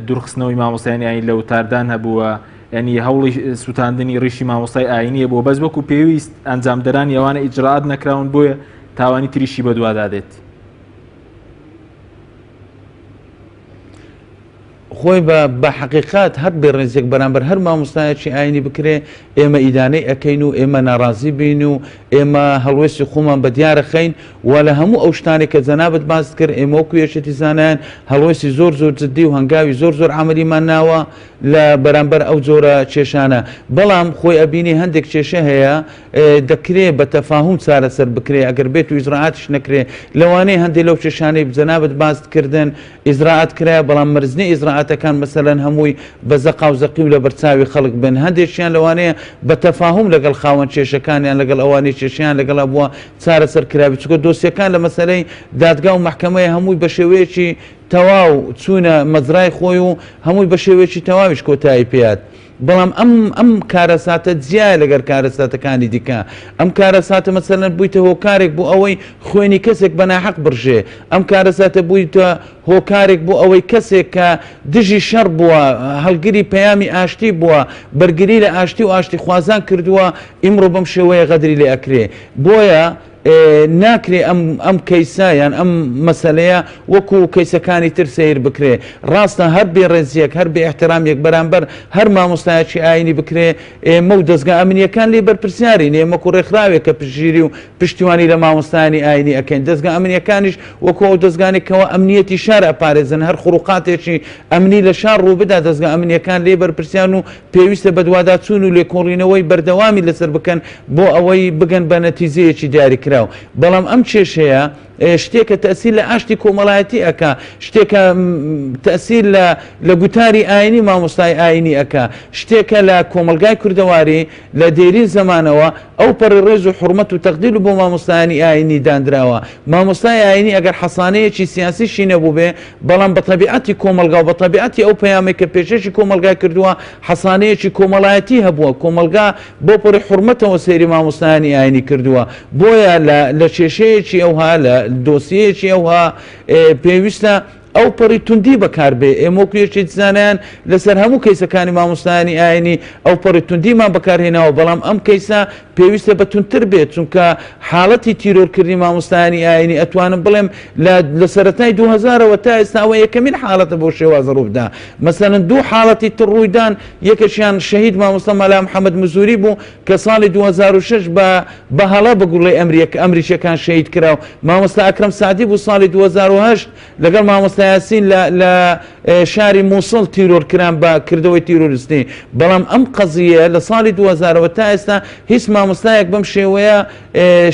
دوورخستنەوەی مامۆستایانی ئاین لە وتاردان هەبووە ینی هەوڵی سووتاندنی ڕیشی مامۆستای ئاینیە بووە بەس وەکو پێویست ئەنجامدەرانی ئەوانە ئیجرائات نەکراون بۆیە تاوانی تریشی بەدوادا دێت. خۆی بە بە حەقیقەت هەر بێڕێزیەک بەرامبەر هەر مامۆستایەکی ئاینی بکرێ ئێمە ئیدانەی ئەکەین و ئێمە ناڕازی بین و ئێمە هەڵوێستی خۆمان بە دیار ئەخەین و لە هەموو ئەو شتانەی کە جەنابت باست کرد ئێمە وەکو یەکێتی زانایان هەڵوێستی زۆر زۆر جدی و هەنگاوی زۆر زۆر عەمەلیمان ناوە لە بەرامبەر ئەو جۆرە کێشانە بەڵام خۆی ئەبینی هەندێک کێشە هەیە دەکرێ بە تەفاهوم چارەسەر بکرێ ئەگەر بێت و ئیجرائاتیش نەکرێ لەوانەیە هەندێک لەو کێشانەی جەنابت باست کردن ئیجرائات کرایە بەڵام مەرج نیە ئیجرائاتەکان مەسەلەن هەمووی بە زەقاو زەقی و لەبەرچاوی خەڵک بن هەندێکیان لەوانەیە بە تەفاهوم لەگەڵ خاوەن کێشەکان یان لەگەڵ ئەوانەی کێشەیان لەگەڵ هەبووە چارەسەر کرابێت چونکە دۆسیەکان لە مەسەلەی دادگا و مەحکەمەیە هەمووی بە شێوەیەکی تەواو چوونە مەجرای خۆی و هەمووی بە شێوەیەکی تەواویش کۆتایی پێات. بەڵام ئەم ئەم کارەساتە جیایە لەگەر کارەساتەکانی دیکە ئەم کارەساتە مەسەلەن بوویتە هۆکارێک بۆ ئەوەی خوێنی کەسێک بە ناحەق بڕژێ ئەم کارەساتە بوویتە هۆکارێک بۆ ئەوەی کەسێک کە دژی شەڕ بووە هەڵگری پەیامی ئاشتی بووە بەرگری لە ئاشتی و ئاشتیخوازان کردووە ئیمڕۆ بەم شێوەیە غەدری لێ ئەکرێ بۆیە ناکرێ ئەم ئەم کەیسە یان ئەم مەسەلەیە وەکو کەیسەکانی تر سەیر بکرێ. ڕاستە هەر بێڕێزییەک، هەر بێ ئیحترامییەک بەرامبەر هەر مامۆستایەکی ئایینی بکرێ، ئێمە و دەزگا ئەمنییەکان لێی بەرپرسیارین. ئێمە وەکو ڕێکخراوێک کە پشتگیری و پشتیوانی لە مامۆستایانی ئایینی ئەکەین، دەزگا ئەمنییەکانیش وەکو ئەو دەزگانەی کەوا ئەمنییەتی شار ئەپارێزن، هەر خروقاتێکی ئەمنی لە شار ڕووبدا دەزگا ئەمنییەکان لێی بەرپرسیارن و پێویستە بەدواداچوون و لێکۆڵینەوەی بەردەوامی لەسەر بکەن بۆ ئەوەی بگەن بە نەتیجەیەکی دیاریکراو. بەڵام ئەم کێشەیە شتێکە تەئسیر لە ئاشتی کۆمەڵایەتی ئەکا، شتێکە تەئسیر لە لە گوتاری ئایینی مامۆستای ئایینی ئەکا، شتێکە لە کۆمەڵگای کوردەواری لە دێرین زەمانەوە ئەو پەڕی ڕێز و حوڕمەت و تەقدیر بۆ مامۆستایانی ئایینی داندراوە. مامۆستای ئایینی ئەگەر حەسانەیەکی سیاسیشی نەبووبێ، بەڵام بە تەبیعەتی کۆمەڵگا و بە تەبیعەتی ئەو پەیامەی کە پێشێشی کۆمەڵگای کردووە، حەسانەیەکی کۆمەڵایەتی هەبووە، کۆمەڵگا بەو پەڕی حوڕمەتەوە سەیری مامۆستایانی ئایینی کردووە. بۆیە لە لە کێشەیەکی ئەوها، لە دۆسیەیەکی ئەوها، پێویستە ئەوپەڕی توندی بەکار بێ، ئێمە وەکو یەکێتی زانایان لەسەر هەموو کەیسەکانی مامۆستایانی ئاینی ئەوپەڕی توندیمان بەکار هێناوە، بەڵام ئەم کەیسە پێویستە بە توندتر بێت، چونکە حاڵەتی تیرۆرکردنی مامۆستایانی ئاینی ئەتوانم بڵێم لە لە سەرەتای 2000 ەوە تا ئێستا ئەوە یەکەمین حاڵەتە بەو شێوازە ڕووبدا، مەسەلەن دوو حاڵەتی تر ڕوویدان یەکێکیان شەهید مامۆستا مەلا محەمەد مزوری بوو کە ساڵی 2006 بە بە هەڵە بە گوڵەی ئەمریکیەکان شەهید کرا و مامۆستا ئەکرەم سەعدی بوو ساڵی 2008 لەگەڵ مامۆستا یاسین لە لە شاری موسڵ تیرۆر کران بە کردەوەی تیرۆریستی بەڵام ئەم قەزیەیە لە ساڵی 2000ەوە تا ئێستا هیچ مامۆستایەک بەم شێوەیە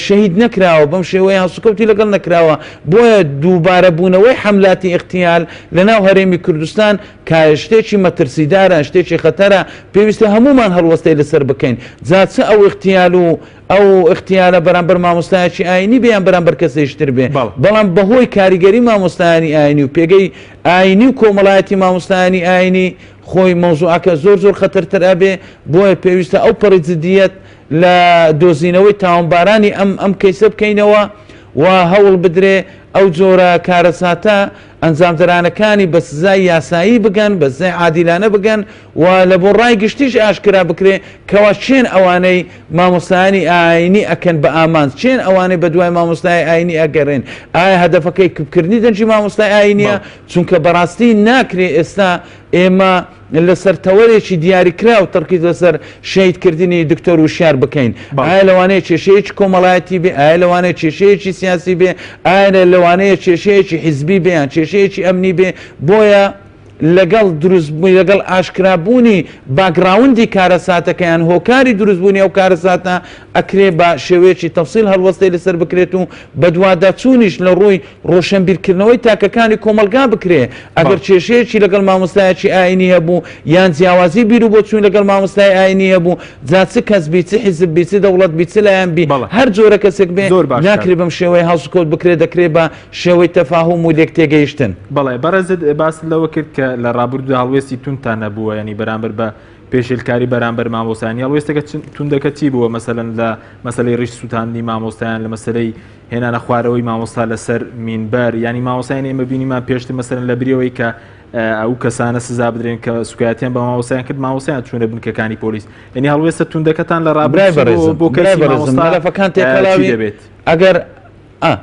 شەهید نەکراوە بەم شێوەیە هەڵسوکەوتی لەگەڵ نەکراوە بۆیە دووبارە بوونەوەی حەملاتی ئیغتیال لەناو هەرێمی کوردستان کە شتێکی مەترسیدارە، شتێکی خەتەرە، پێویستە هەموومان هەڵوەستەی لەسەر بکەین، جا چ ئەو ئیغتیال و ئەو ئیغتیالە بەرامبەر مامۆستایەکی ئایینی بێ یان بەرامبەر کەسێکی تر بێ، بەڵام بەهۆی کاریگەری مامۆستایانی ئایینی و پێگەی ئایینی و کۆمەڵایەتی مامۆستایانی ئایینی خۆی مەوزوعەکە زۆر زۆر خەتەرتر ئەبێ، بۆیە پێویستە ئەو پەڕی جدییەت لە دۆزینەوەی تاوانبارانی ئەم ئەم کەیسە بکەینەوە و هەوڵ بدرێ ئەو جۆرە کارەساتە ئەنجامدەرانەکانی بە سزای یاسایی بگەن، بە سزای عادیلانە بگەن و لە بۆ ڕای گشتیش ئاشکرا بکرێ کەوا کێن ئەوانەی مامۆستایانی ئایینی ئەکەن بە ئامانج، کێن ئەوانەی بە دوای مامۆستای ئایینی ئەگەرێن، ئایا هەدەفەکەی کپکردنی دەنگی مامۆستای ئایینیە؟ چونکە بەڕاستی ناکرێ ئێستا ئێمە لەسەر تەوەرێکی دیاریکراو تەرکیز لەسەر شەهیدکردنی دکتۆر وشیار بکەین. ئایا لەوانەیە کێشەیەکی کۆمەڵایەتی بێ؟ ئایا لەوانەیە کێشەیەکی سیاسی بێ؟ ئایا لەوانەیە کێشەیەکی حیزبی بێ یان کێشەیەکی ئەمنی بێ؟ بۆیە لەگەڵ دروست لەگەڵ ئاشکرابوونی باکگراوندی کارەساتەکە یان هۆکاری دروستبوونی ئەو کارەساتە ئەکرێ بە شێوەیەکی تەفسیل هەڵوەستەی لەسەر بکرێت و بەدواداچوونیش لە ڕووی ڕۆشەنبیرکردنەوەی تاکەکانی کۆمەڵگا بکرێ، ئەگەر کێشەیەکی لەگەڵ مامۆستایەکی ئایینی هەبوو یان جیاوازی بیروبۆچوون لەگەڵ مامۆستای ئایینی هەبوو، جا چ کەس بی، چ حیزب بی، چ دەوڵەت بی، چ لایەن بی، هەر جۆرە کەسێک بێ، ناکرێ بەم شێوەیە هەڵسوکەوت بکرێ، دەکرێ بە شێوەی تەفاهوم و لێکتێگەیشتن. بەڵێ، بەڕێزت باست لەوە کرد کە لە ڕابردوودا هەڵوێستی توندتان هەبووە، یانی بەرامبەر بە پێشێلکاری بەرامبەر مامۆستایان، هەڵوێستەکە توندەکە چی بووە؟ مەسەلەن لە مەسەلەی ڕیش سووتاندنی مامۆستایان، لە مەسەلەی هێنانە خوارەوەی مامۆستا لەسەر مینبەر یانی مامۆستایان ئێمە بینیمان پێشتر مەسەلەن لە بریەوەی کە ئەو کەسانە سزا بدرێن کە سوکایەتیان بە مامۆستایان کرد مامۆستایان چوونە بنکەکانی پۆلیس یعنی هەڵوێستە توندەکەتان لە ڕابرای ڕابردوو بەڕێزم بۆ برای کەسی بەڕێزم مامۆستا مەلەفەکان چی تێکەڵاوی دەبێت ئەگەر ئا.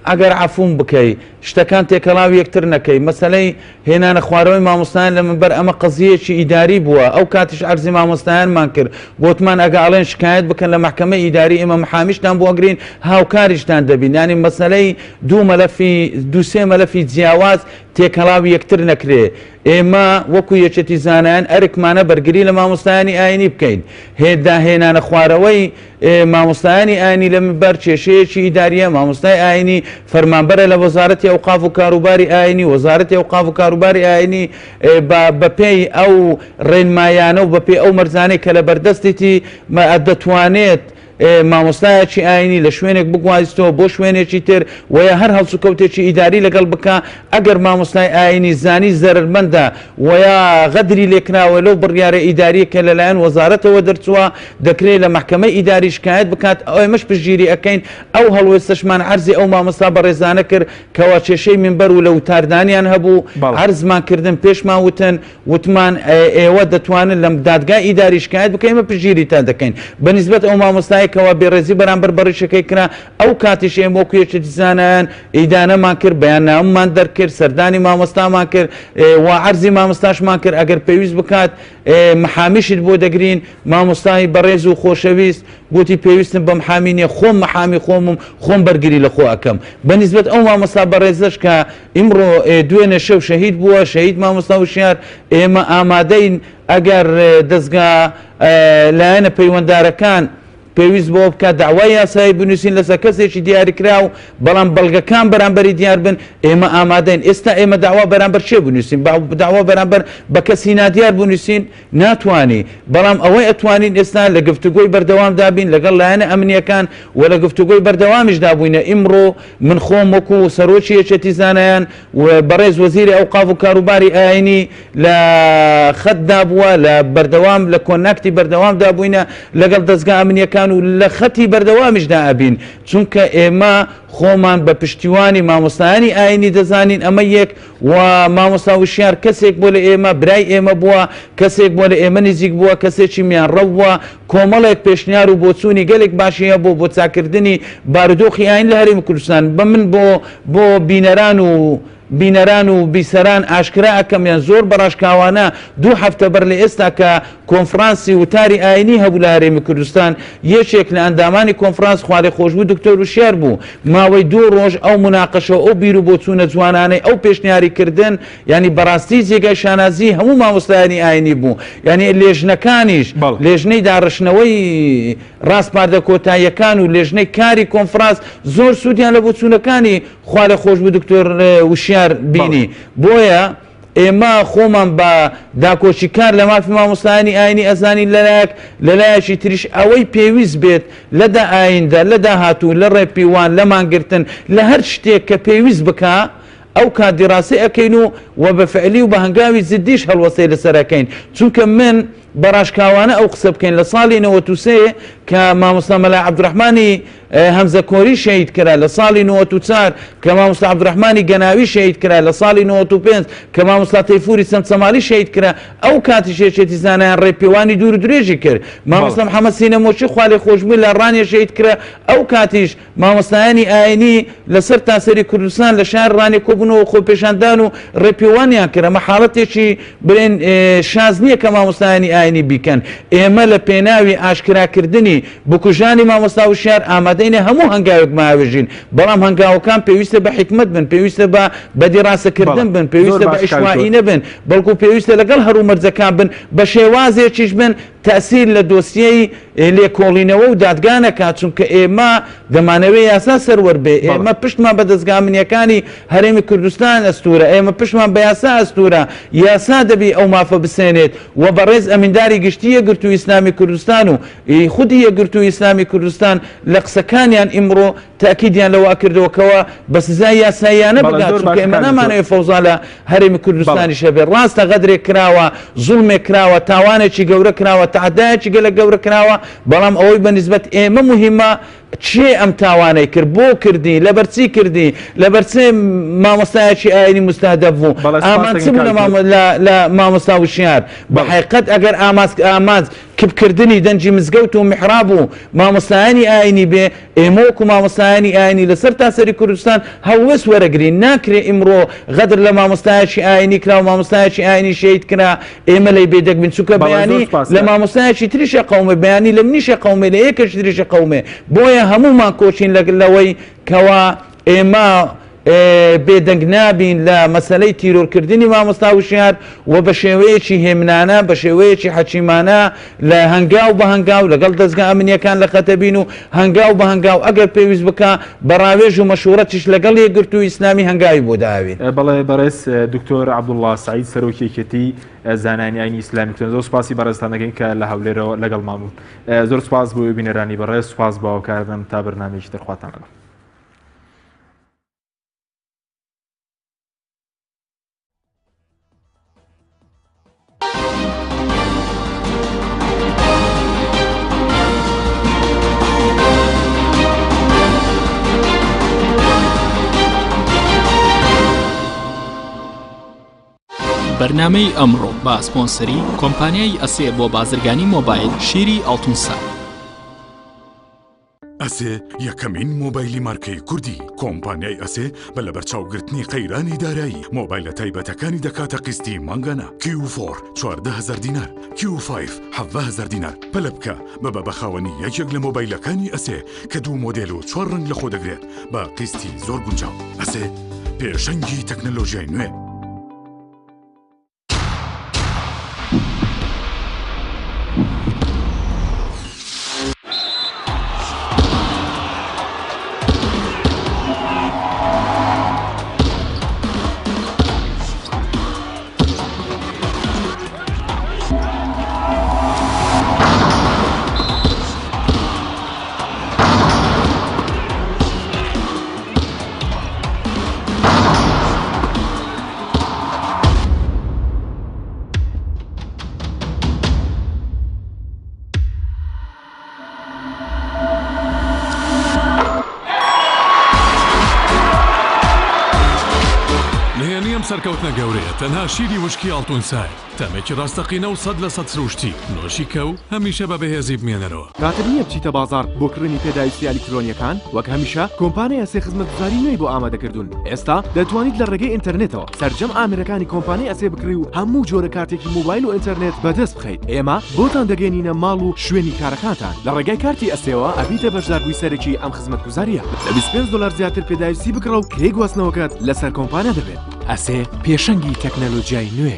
ئەگەر عەفوم بکەی شتەکان تێکەڵاوی یەکتر نەکەی، مەسەلەی هێنانە خوارەوەی مامۆستایان لە منبەر ئەمە قەزیەیەکی ئیداری بووە، ئەو کاتیش عەرزی مامۆستایانمان کرد گۆتمان ئەگە ئەڵێن شکایەت بکەن لە مەحکەمەی ئیداری ئێمە محامیشتان بۆ ئەگرین هاوکاریشتان دەبین، یانی مەسەلەی دوو مەلەفی دوو سێ مەلەفی جیاواز تێکەڵاوی یەکتر نەکرێ. ئێمە وەکو یەکێتی زانایان ئەرکمانە بەرگری لە مامۆستایانی ئاینی بکەین. هێدا هێنانە خوارەوەی مامۆستایانی ئاینی لە منبەر کێشەیەکی ئیدارییە، مامۆستای ئاینی فەرمانبەرە لە وەزارەتی ئەوقاف و کاروباری ئاینی، وەزارەتی ئەوقاف و کاروباری ئاینی بە بەپێی ئەو ڕێنمایانە و بەپێی ئەو مەرجانەی کە لە بەردەستێتی دەتوانێت مامۆستایەکی ئاینی لە شوێنێک بگوازیتەوە بۆ شوێنێکی تر و یا هەر هەڵسوکەوتێکی ئیداری لەگەڵ بکا، ئەگەر مامۆستای ئاینی زانی زەرەرمەندە و یا غەدری لێکراوە لەو بڕیارە ئیداریە کە لەلایەن وەزارەتەوە دەرچووە دەکرێ لە مەحکەمەی ئیداری شکایەت بکات، ئێمەش پشتگیری ئەکەین، ئەو هەڵوێستەشمان عەرزی ئەو مامۆستا بەڕێزانە کرد کەوا کێشەی مینبەر و لە وتاردانیان هەبوو عەرزمان کردن پێشمان وتن وتمان ئێوە دەتوانن لە دادگای ئیداری شکایەت بکەن ئێمە پشتگیریتان دەکەین. بە نیسبەت ئەو مامۆستایە کەوا بێڕێزی بەرامبەر بە ڕیشەکەی کرا، ئەو کاتیش ئێمە وەکو یەکێتی زانایان ئیدانەمان کرد، بەیاننامەمان دەرکرد، سەردانی مامۆستامان کرد و عەرزی مامۆستاشمان کرد ئەگەر پێویست بکات محامیشت بۆ دەگرین. مامۆستای بەڕێز و خۆشەویست گوتی پێویستم بە محامی نییە، خۆم محامی خۆمم، خۆم بەرگری لە خۆ ئەکەم. بە نیسبەت ئەو مامۆستا بەڕێزەش کە ئیمڕۆ دوێنێ شەو شەهید بووە، شەهید مامۆستا وشیار، ئێمە ئامادەین ئەگەر دەزگا لایەنە پەیوەندارەکان پێویست بەوە بکات داوای یاسایی بنووسین لەسەر کەسێکی دیاریکراو، بەڵام بەڵگەکان بەرامبەری دیار بن، ئێمە ئامادەین. ئێستا ئێمە داوا بەرامبەر کێ بنووسین؟ داوا بەرامبەر بە کەسی نادیار بنووسین؟ ناتوانی، بەڵام ئەوەی ئەتوانین ئێستا لە گفتوگۆی بەردەوامدا بین لەگەڵ لایەنە ئەمنییەکان و لە گفتوگۆی بەردەوامیشدا بووینە، ئیمڕۆ من خۆم وەکو سەرۆکی یەکێتی زانایان و بەڕێز وەزیری ئەوقاف و کاروباری ئایینی لە خەتدا بووە، لە بەردەوام لە کۆناکتی بەردەوامدا بووینە لەگەڵ دەزگا ئەمنییەکان و لە خەتی بەردەوامیشدا ئەبین، چونکە ئێمە خۆمان بە پشتیوانی مامۆستایانی ئایینی دەزانین، ئەمە یەک. و مامۆستا وشیار کەسێک بووە لە ئێمە، برای ئێمە بووە، کەسێک بووە لە ئێمە نزیک بووە، کەسێکی میانڕەو بووە، کۆمەڵێک پێشنیار و بۆچوونی گەلێک باشی هەبوو بۆ چاککردنی بارودۆخی ئایین لە هەرێمی کوردستان. بە من بۆ بۆ بینەران و بینەران و بیسەران ئاشکرا ئەکەم یان زۆر بە ڕاشکاوانە دوو هەفتە بەر لە ئێستا کە کۆنفرانسی وتاری ئاینی هەبوو لە هەرێمی کوردستان، یەکێک لە ئەندامانی کۆنفرانس خوالێخۆشبوو دکتۆر وشیار بوو، ماوەی دوو ڕۆژ ئەو موناقەشە و ئەو بیروبۆچوونە جوانانەی ئەو پێشنیاری کردن، یانی بەڕاستی جێگای شانازیی هەموو مامۆستایانی ئاینی بوو، یانی لێژنەکانیش، لێژنەی داڕشتنەوەی ڕاسپاردە کۆتاییەکان و لێژنەی کاری کۆنفرانس زۆر سوودیان لە بۆچوونەکانی خوالێخۆشبوو دکتۆر وشیار بینی، بۆیە. ئێمە خۆمان بە داکۆکیکار لە مافی مامۆستایانی ئاینی ئەزانین لەلایەک، لەلایەکی تریش ئەوەی پێویست بێت لە دا ئایندە، لە داهاتوو، لە ڕێپیوان، لە مانگرتن، لە هەر شتێک کە پێویست بکا ئەو کات دیراسەی ئەکەین و وە بە فعلی و بە هەنگاوی جدیش هەڵوەستەی لەسەر ئەکەین. چونکە من بە ڕاشکاوانە ئەو قسە بکەین لە ساڵی 93 کە مامۆستا مەلا عەبدوڕەحمانی هەمزە کۆری شەهید کرا لە ساڵی 94 کە مامۆستا عەبدوڕەحمانی گەناوی شەهید کرا لە ساڵی 95 کە مامۆستا تەیفوری چەمچەماڵی شەهید کرا ئەو کاتیش یەکێتی زانایان ڕێپێوانی دوور و درێژی کرد مامۆستا محەمەد سینەمۆکی خوالێخۆشبوو لە ڕانیە شەهید کرا ئەو کاتیش مامۆستایانی ئاینی لە سەر تاسەری کوردستان لە شار ڕانیە کۆبوونەوە خۆپێشاندان و ڕێپێوانیان کرد ئەمە حاڵەتێکی بڵێن شاز نییە کە مامۆستایانی ئاینی بیکەن ئێمە لە پێناوی ئاشکراکردنی بکوژانی مامۆستا وشیار ئامادەینە هەموو هەنگاوێک بهاوێژین، بەڵام هەنگاوەکان پێویستە بە حیکمەت بن، پێویستە بە بە دیڕاسەکردن بن، پێویستە بە عیشوایی نەبن، بەڵکو پێویستە لەگەڵ هەرومەرجەکان بن، بە شێوازێکیش بن تەئسیر لە دۆسیەی لێکۆڵینەوە و دادگا نەکات، چونکە ئێمە دەمانەوێ یاسا سەروەر بێ، ئێمە پشتمان بە دەزگا ئەمنییەکانی هەرێمی کوردستان ئەستوورە، ئێمە پشتمان بە یاسا ئەستوورە، یاسا دەبی ئەو مافە بسێنێت و بەڕێز ئەمینداری گشتی یەکگرتووی ئیسلامی کوردستان و خودی یەکگرتووی ئیسلامی کوردستان لە قسەکانیان ئیمڕۆ تەئکیدیان لەوە ئەکردەوە کەوا بە سزای یاساییانە بگات، چونکە ئێمە نامانەوێت فەوزا لە هەرێمی کوردستانیش هەبێت. ڕاستە غەدرێک کراوە، زوڵمێک کراوە، تاوانێکی گەورە کراوە، تەعەدایەکی گەلەک گەورە کراوە، بەڵام ئەوەی بە نیسبەت ئێمە موهیمە کێ ئەم تاوانەی کرد بۆ کردی لەبەر چی کردی لەبەر چ مامۆستایەکی ئاینی موستەهدەف بوو بەڵێ سوپاس ئامانج چ دەکەین بوو لە کاک مامۆ لە لە مامۆستا وشیار بە بەڵێ. حەقیقەت ئەگەر ئاماز ئامانج کپکردنی دەنگی مزگەوت و میحراب و مامۆستایانی ئاینی بێ ئێمە وەکو مامۆستایانی ئاینی لە سەرتاسەری کوردستان هەڵوێست وەرەگرین ناکرێ ئیمڕۆ غەدر لە مامۆستایەکی ئاینی کرا و مامۆستایەکی ئاینی شەهید کرا ئێمە لێی بێدەنگ بین چونکە بەڵێ زۆر بەیانی سوپاس لە مامۆستایەکی تریشە قەومێ بەیانی لە منیشە قەومێ لە یەکێکی تریشە قەومێ بۆیە هەموومان کۆچین لە لەوەی کەوا ئێمە بێدەنگ نابین لە مەسەلەی تیرۆرکردنی مامۆستا وشیار و بە شێوەیەکی هێمنانە بە شێوەیەکی حەکیمانە لە هەنگاو بە هەنگاو لەگەڵ دەزگا ئەمنییەکان لە خەتەبین و هەنگاو بە هەنگاو ئەگەر پێویست بکا بە ڕاوێژ و مەشوڕەتیش لەگەڵ یەکگرتووی ئیسلامی هەنگاوی بۆ داوین. بەڵێ بەڕێز دکتۆر عەبدوڵڵا سەعید سەرۆکی یەکێتی زانایانی ئاینی ئیسلامی کوردستان زۆر سوپاسی بەڕێزتان دەکەین کە لە هەولێرەوە لەگەڵمان بوون. زۆر سوپاس بۆ ئێوەی بینەرانی بەڕێز سوپاس بۆ هاوکارانم تا بەرنامەیەکی تر خواتان لەگەڵ. بەرنامەی ئەمڕۆ بە سپۆنسەری کۆمپانیای ئەسێ بۆ بازرگانی مۆبایل شیری ئاڵتونسا. ئەسێ یەکەمین مۆبایلی مارکەی کوردی کۆمپانیای ئەسێ بە لەبەرچاوگرتنی قەیرانی دارایی مۆبایلە تایبەتەکانی دەکاتە قیستی مانگانە کیو فۆر 14هزار دینار کیو فایڤ 17هزار دینار پەلە بکە ببە بە خاوەنی یەکێک لە مۆبایلەکانی ئەسێ کە دوو مۆدێل و چوار ڕەنگ لەخۆ دەگرێت بە قیستی زۆر گونجاو ئەسێ پێشەنگی تەکنەلۆژیای نوێ. نهێنی ئەم سەرکەوتنە گەورەیە تەنها شیری وشکی ئاڵتونسایە، تامێکی ڕاستەقینە و 100% سروشتی، نۆشی کە و هەمیشە بە بەهێزی بمێنەرەوە. کاتت نییە بچیتە بازاڕ بۆ کڕینی پێداویستییە ئەلیکترۆنییەکان؟ وەک هەمیشە کۆمپانیای ئەسێ خزمەتگوزاری نوێی بۆ ئامادەکردوون، ئێستا دەتوانیت لە ڕێگەی ئینتەرنێتەوە سەرجەم ئامێرەکانی کۆمپانیای ئەسێ بکڕی و هەموو جۆرە کارتێکی مۆبایل و ئینتەرنێت بەدەست بخەیت. ئێمە بۆتان دەگەیەنینە ماڵ و شوێنی کارەکانتان. لە ڕێگای کارتی ئەسێوە ئەبیتە بەشداربووی سەرەکی ئەم خزمەتگوزارییە. لە 25 دۆلار زیاتر پێداویستی بکڕە و کرێی گواستنەوەکەت لەسەر کۆمپانیا دەبێت. ئەسێ، پێشەنگی تەکنەلۆجیای نوێ.